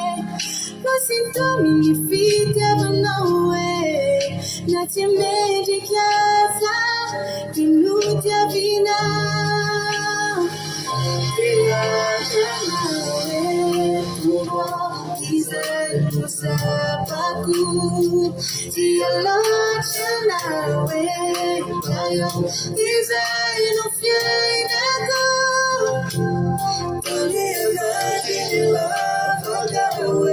Nosintominy ny fitiavanao e Na tsy mendrika aza dia notiavina Tia anao e Tompo izay no tsapako Tia loatra anao e Ray ô izay no fiainako Tany anatin'ny lavaka ao e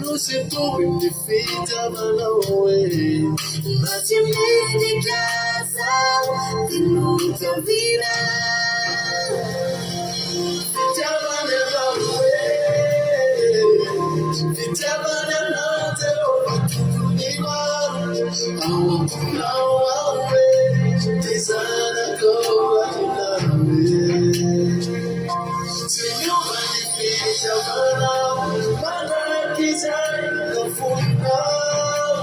Nosintominy ny fitiavanao e Na tsy mendrika aza dia notiavina Fitiavana anao e Fitiavana anao Jehovah Tompon'ny maro Ao am-ponao aho e Ty zanakao ahinao e Tsy miova ny fitiavanao Mandrakizay ny fonao.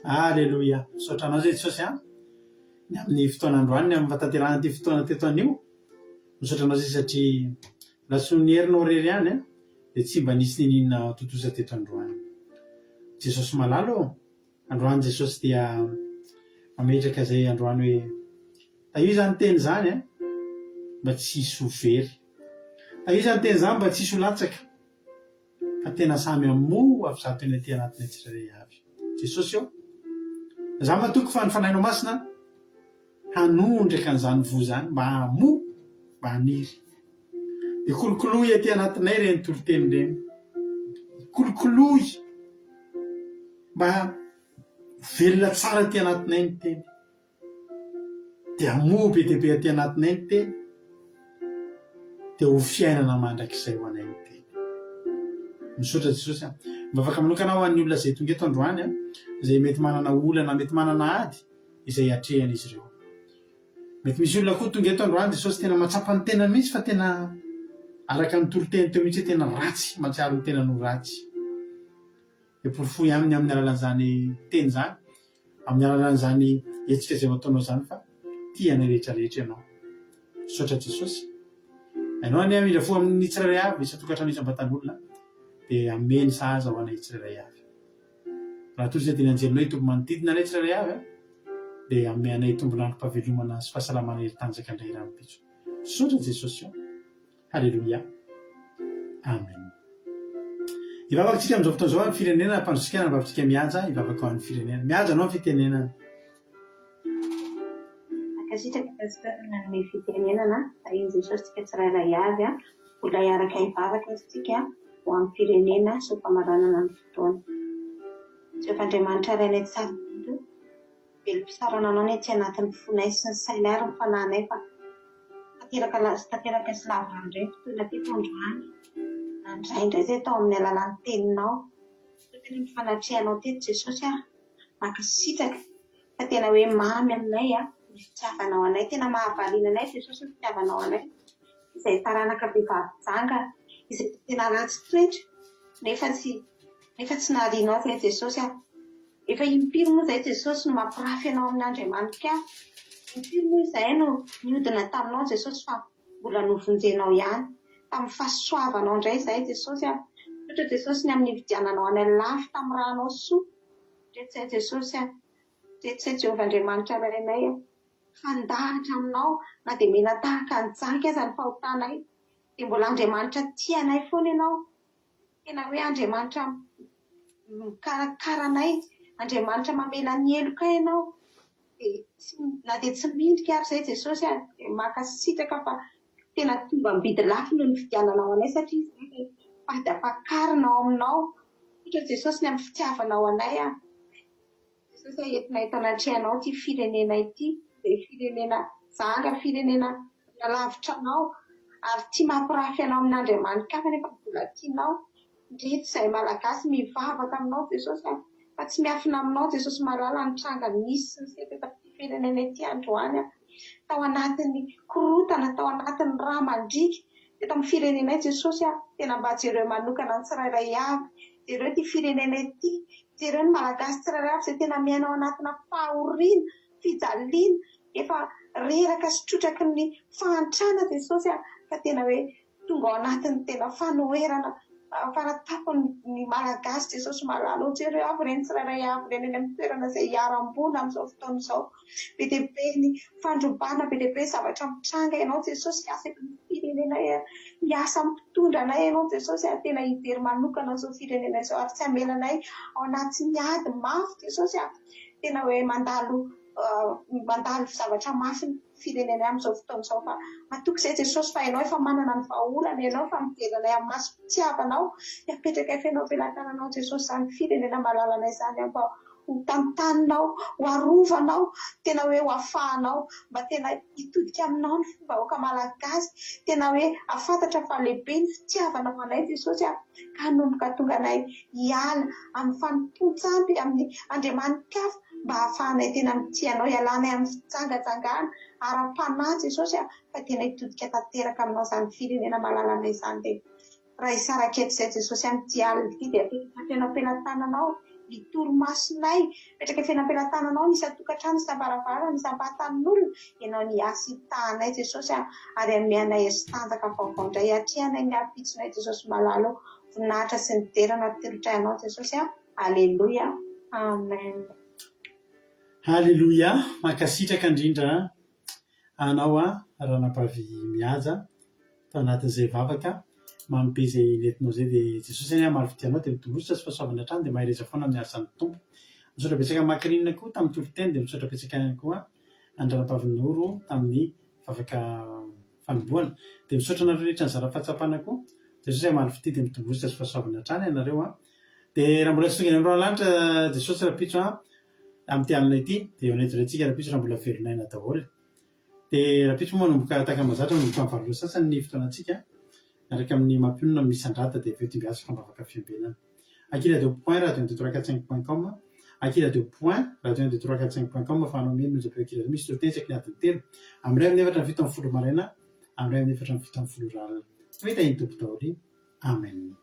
Aleloia! Misaotra anao Jesosy an! Ny amin'ny fotoana androany, ny amin'ny fahatanterahana ity fotoana teto anio. Misaotra anao Jesosy satria raha tsy noho ny herinao irery ihany an, dia tsy mba nisy niniana tontosa teto androany. Jesosy malala ô! Androany Jesosy dia mametraka izay androany hoe tahio izany teny izany an, mba tsy hisy ho very. Tahio izany teny izany mba tsy hisy ho latsaka. Fa tena samy hamoa avy izato eny aty anatinay tsirairay avy. Jesosy ô! Izaho matoky fa ny Fanahinao Masina hanondraka an'izany voa izany mba hamoa, mba haniry. Dia kolokoloy aty anatinay ireny toriteny ireny. Kolokoloy mba ho velona tsara aty anatinay ny teny. Dia hamoa be dia be aty anatinay ny teny, dia ho fiainana mandrakizay ho anay ny teny. Misaotra Jesosy a. Mivavaka manokana aho ho an'ny olona izay tonga eto androany a, izay mety manana olana, mety manana ady izay atrehan'izy ireo. Mety misy olona koa tonga eto androany Jesosy tena mahatsapa ny tenany mihitsy fa tena araka ny toriteny teo mihitsy hoe tena ratsy, mahatsiaro ny tenany ho ratsy. Dia porofoy aminy amin'ny alalan'izany teny izany Amin'ny alalan'izany hetsika izay ho ataonao izany fa tia anay rehetra rehetra ianao. Misaotra Jesosy. Ianao anie hamindra fo amin'ny tsirairay avy isan-tokantrano isam-batan'olona dia hameno sahaza ho anay tsirairay avy. Raha toa izay dia ny anjelinao hitoby manodidina anay tsirairay avy dia hanome anay tombon'androm-pahavelomana sy fahasalamana hery tanjaka indray rahampitso. Misaotra Jesosy o! Haleloia! Amen. Hivavaka tsika amin'izao fotoana izao amin'ny firenena, ampandrotsika ny vavitsika mihaja, hivavaka ho an'ny firenena. Mihaja anao ny fitenenana. Mankasitraka Pasteur nanome fitenenana, tahin'i Jesosy tsika tsirairay avy, mbola hiaraka hivavaka ary tsika ho an'ny firenena sy ho famaranana ny fotoana. Jehovah Andriamanitra Rainay tsara indrindra o, velom-pisaorana Anao ny aty anatin'ny fonay sy ny sainay ary ny fanahinay fa tanteraka tanteraka sy lavorary indray ny fotoana teto androany, nandray indray izay tao amin'ny alalan'ny teninao, tokony ny fanatrehanao teto Jesosy ah, mankasitraka fa tena hoe mamy aminay ny fitiavanao anay, tena mahavaliana anay Jesosy ny fitiavanao anay, izay taranaka vehivavy janga, izay tena ratsy toetra nefa tsy nefa tsy nahalianao ve Jesosy ah. Efa impiry moa izay Jesosy no mampirafy anao amin'Andriamanitra? Impiry moa izahay no niodina taminao Jesosy fa mbola novonjenao ihany. Tamin'ny fahasoavanao indray izahay Jesosy a! Misaotra Jesosy ny amin'ny nividiananao anay lafo tamin'ny rànao soa. Ndreto izay Jesosy a! Ndreto izay Jehovah Andriamanitra Rainay a! Fandahatra aminao na dia mena tahaka ny jaky aza ny fahotanay dia mbola Andriamanitra tia anay foana ianao. Tena hoe Andriamanitra mikarakara anay, Andriamanitra mamela ny helokay ianao, dia tsy na dia tsy mendrika ary izay Jesosy a, dia mankasitraka fa tena tombam-bidy lafo no nividiananao anay satria izahay dia fady ampakarina ao aminao. Misaotra Jesosy ny amin'ny fitiavanao anay a. Jesosy a, entina eto anatrehanao ity firenena ity, izay firenena janga, firenena lavitra anao, ary tia mampirafy anao amin'Andriamani-kafa nefa mbola tianao. Ndreto izahay Malagasy mivavaka aminao Jesosy a, fa tsy miafina aminao Jesosy malala ny tranga nisy sy niseho teto amin'ity firenena ity androany a, tao anatin'ny korontana, tao anatin'ny rà mandriaka teto amin'ny firenenay Jesosy a, tena mba jereo manokana ny tsirairay avy, jereo ity firenena ity, Jereo ny Malagasy tsirairay avy izay tena miaina ao anatina fahoriana, fijaliana, efa reraka sy trotraky ny fahantrana Jesosy a, fa tena hoe tonga ao anatin'ny tena fanoherana faratapony ny Malagasy Jesosy malala o, jereo avy ireny tsirairay avy ireny any amin'ny toerana izay iharam-boina amin'izao fotoana izao, be dia be ny fandrobana, be dia be ny zavatra mitranga, Ianao Jesosy hiasa eto amin'ny firenenay, hiasa amin'ny mpitondra anay Ianao Jesosy ary tena hijery manokana an'izao firenena izao ary tsy hamela anay ao anatin'ny ady mafy Jesosy a, tena hoe mandalo mandalo zavatra mafy ny firenenay amin'izao fotoana izao fa matoky izay Jesosy fa Ianao efa manana ny vahaolana, Ianao efa mijery anay amin'ny masom-pitiavanao, dia apetrakay feno am-pelatananao Jesosy izany firenena malalanay izany mba ho tantaninao, ho arovanao, tena hoe ho afahanao, mba tena hitodika aminao ny vahoaka malagasy, tena hoe hahafantatra fa lehibe ny fitiavanao anay Jesosy a, ka hanomboka tonga anay hiala amin'ny fanompoan-tsampy amin'ny andriamani-kafa mba hahafahanay tena mitia anao, hialanay amin'ny fijangajangana ara-panahy Jesosy a, fa tena hitodika tanteraka aminao izany firenena malalanay izany dia Raha hisaraka eto izay Jesosy amin'ity alina ity dia apetraka feno am-pelatananao ny torimasonay, apetraka feno am-pelatananao ny isan-tokantrano, isam-baravarana, isam-pahatanin'olona, Ianao ny hiasa hitahanay Jesosy a, ary hanome anay hery sy tanjaka vaovao indray hiatrehanay ny ampitsonay Jesosy malala o, voninahitra sy ny dera no atolotray Anao Jesosy a, Aleloia, Amen. Haleloia, mankasitraka indrindra anao Ranabavy Mihaja tao anatin'izay vavaka mamy be izay nentinao izay dia Jesosy anie hamaly fitia anao dia mitombosa sy fahasoavana hatrany dia mahereza foana amin'ny asan'ny Tompo. Misaotra betsaka an'i Macrine koa tamin'ny toriteny dia misaotra betsaka ihany koa an-dRanabavy Noro tamin'ny vavaka fanombohana. Dia misaotra anareo rehetra nizara fahatsapana koa. Jesosy hamaly fitia dia mitombosa sy fahasoavana hatrany ianareo an. Dia raha mbola tsy tonga any amin'ny Roalanitra Jesosy rahampitso an, amin'ity alina ity dia eo an'eto indray tsika rahampitso raha mbola velon'aina daholo. Dia rahampitso moa manomboka tahaka ny mahazatra manomboka amin'ny valo ora sasany ny fotoanantsika miaraka amin'ny mampionona amin'ny Sandrata dia avy eo dimbiasiko am-bavaka fiambenana. Aky radio point radio un deux trois quatre cinq point com Aky radio point radio un deux trois quatre cinq point com afahanao mihaino ny onjam-peo Aky radio misy toriteny isaky ny adiny telo amin'ny 4 amin'ny 17 maraina amin'ny 4 amin'ny 17 ora alina. Ho hita iny Tompo daholo. Amen.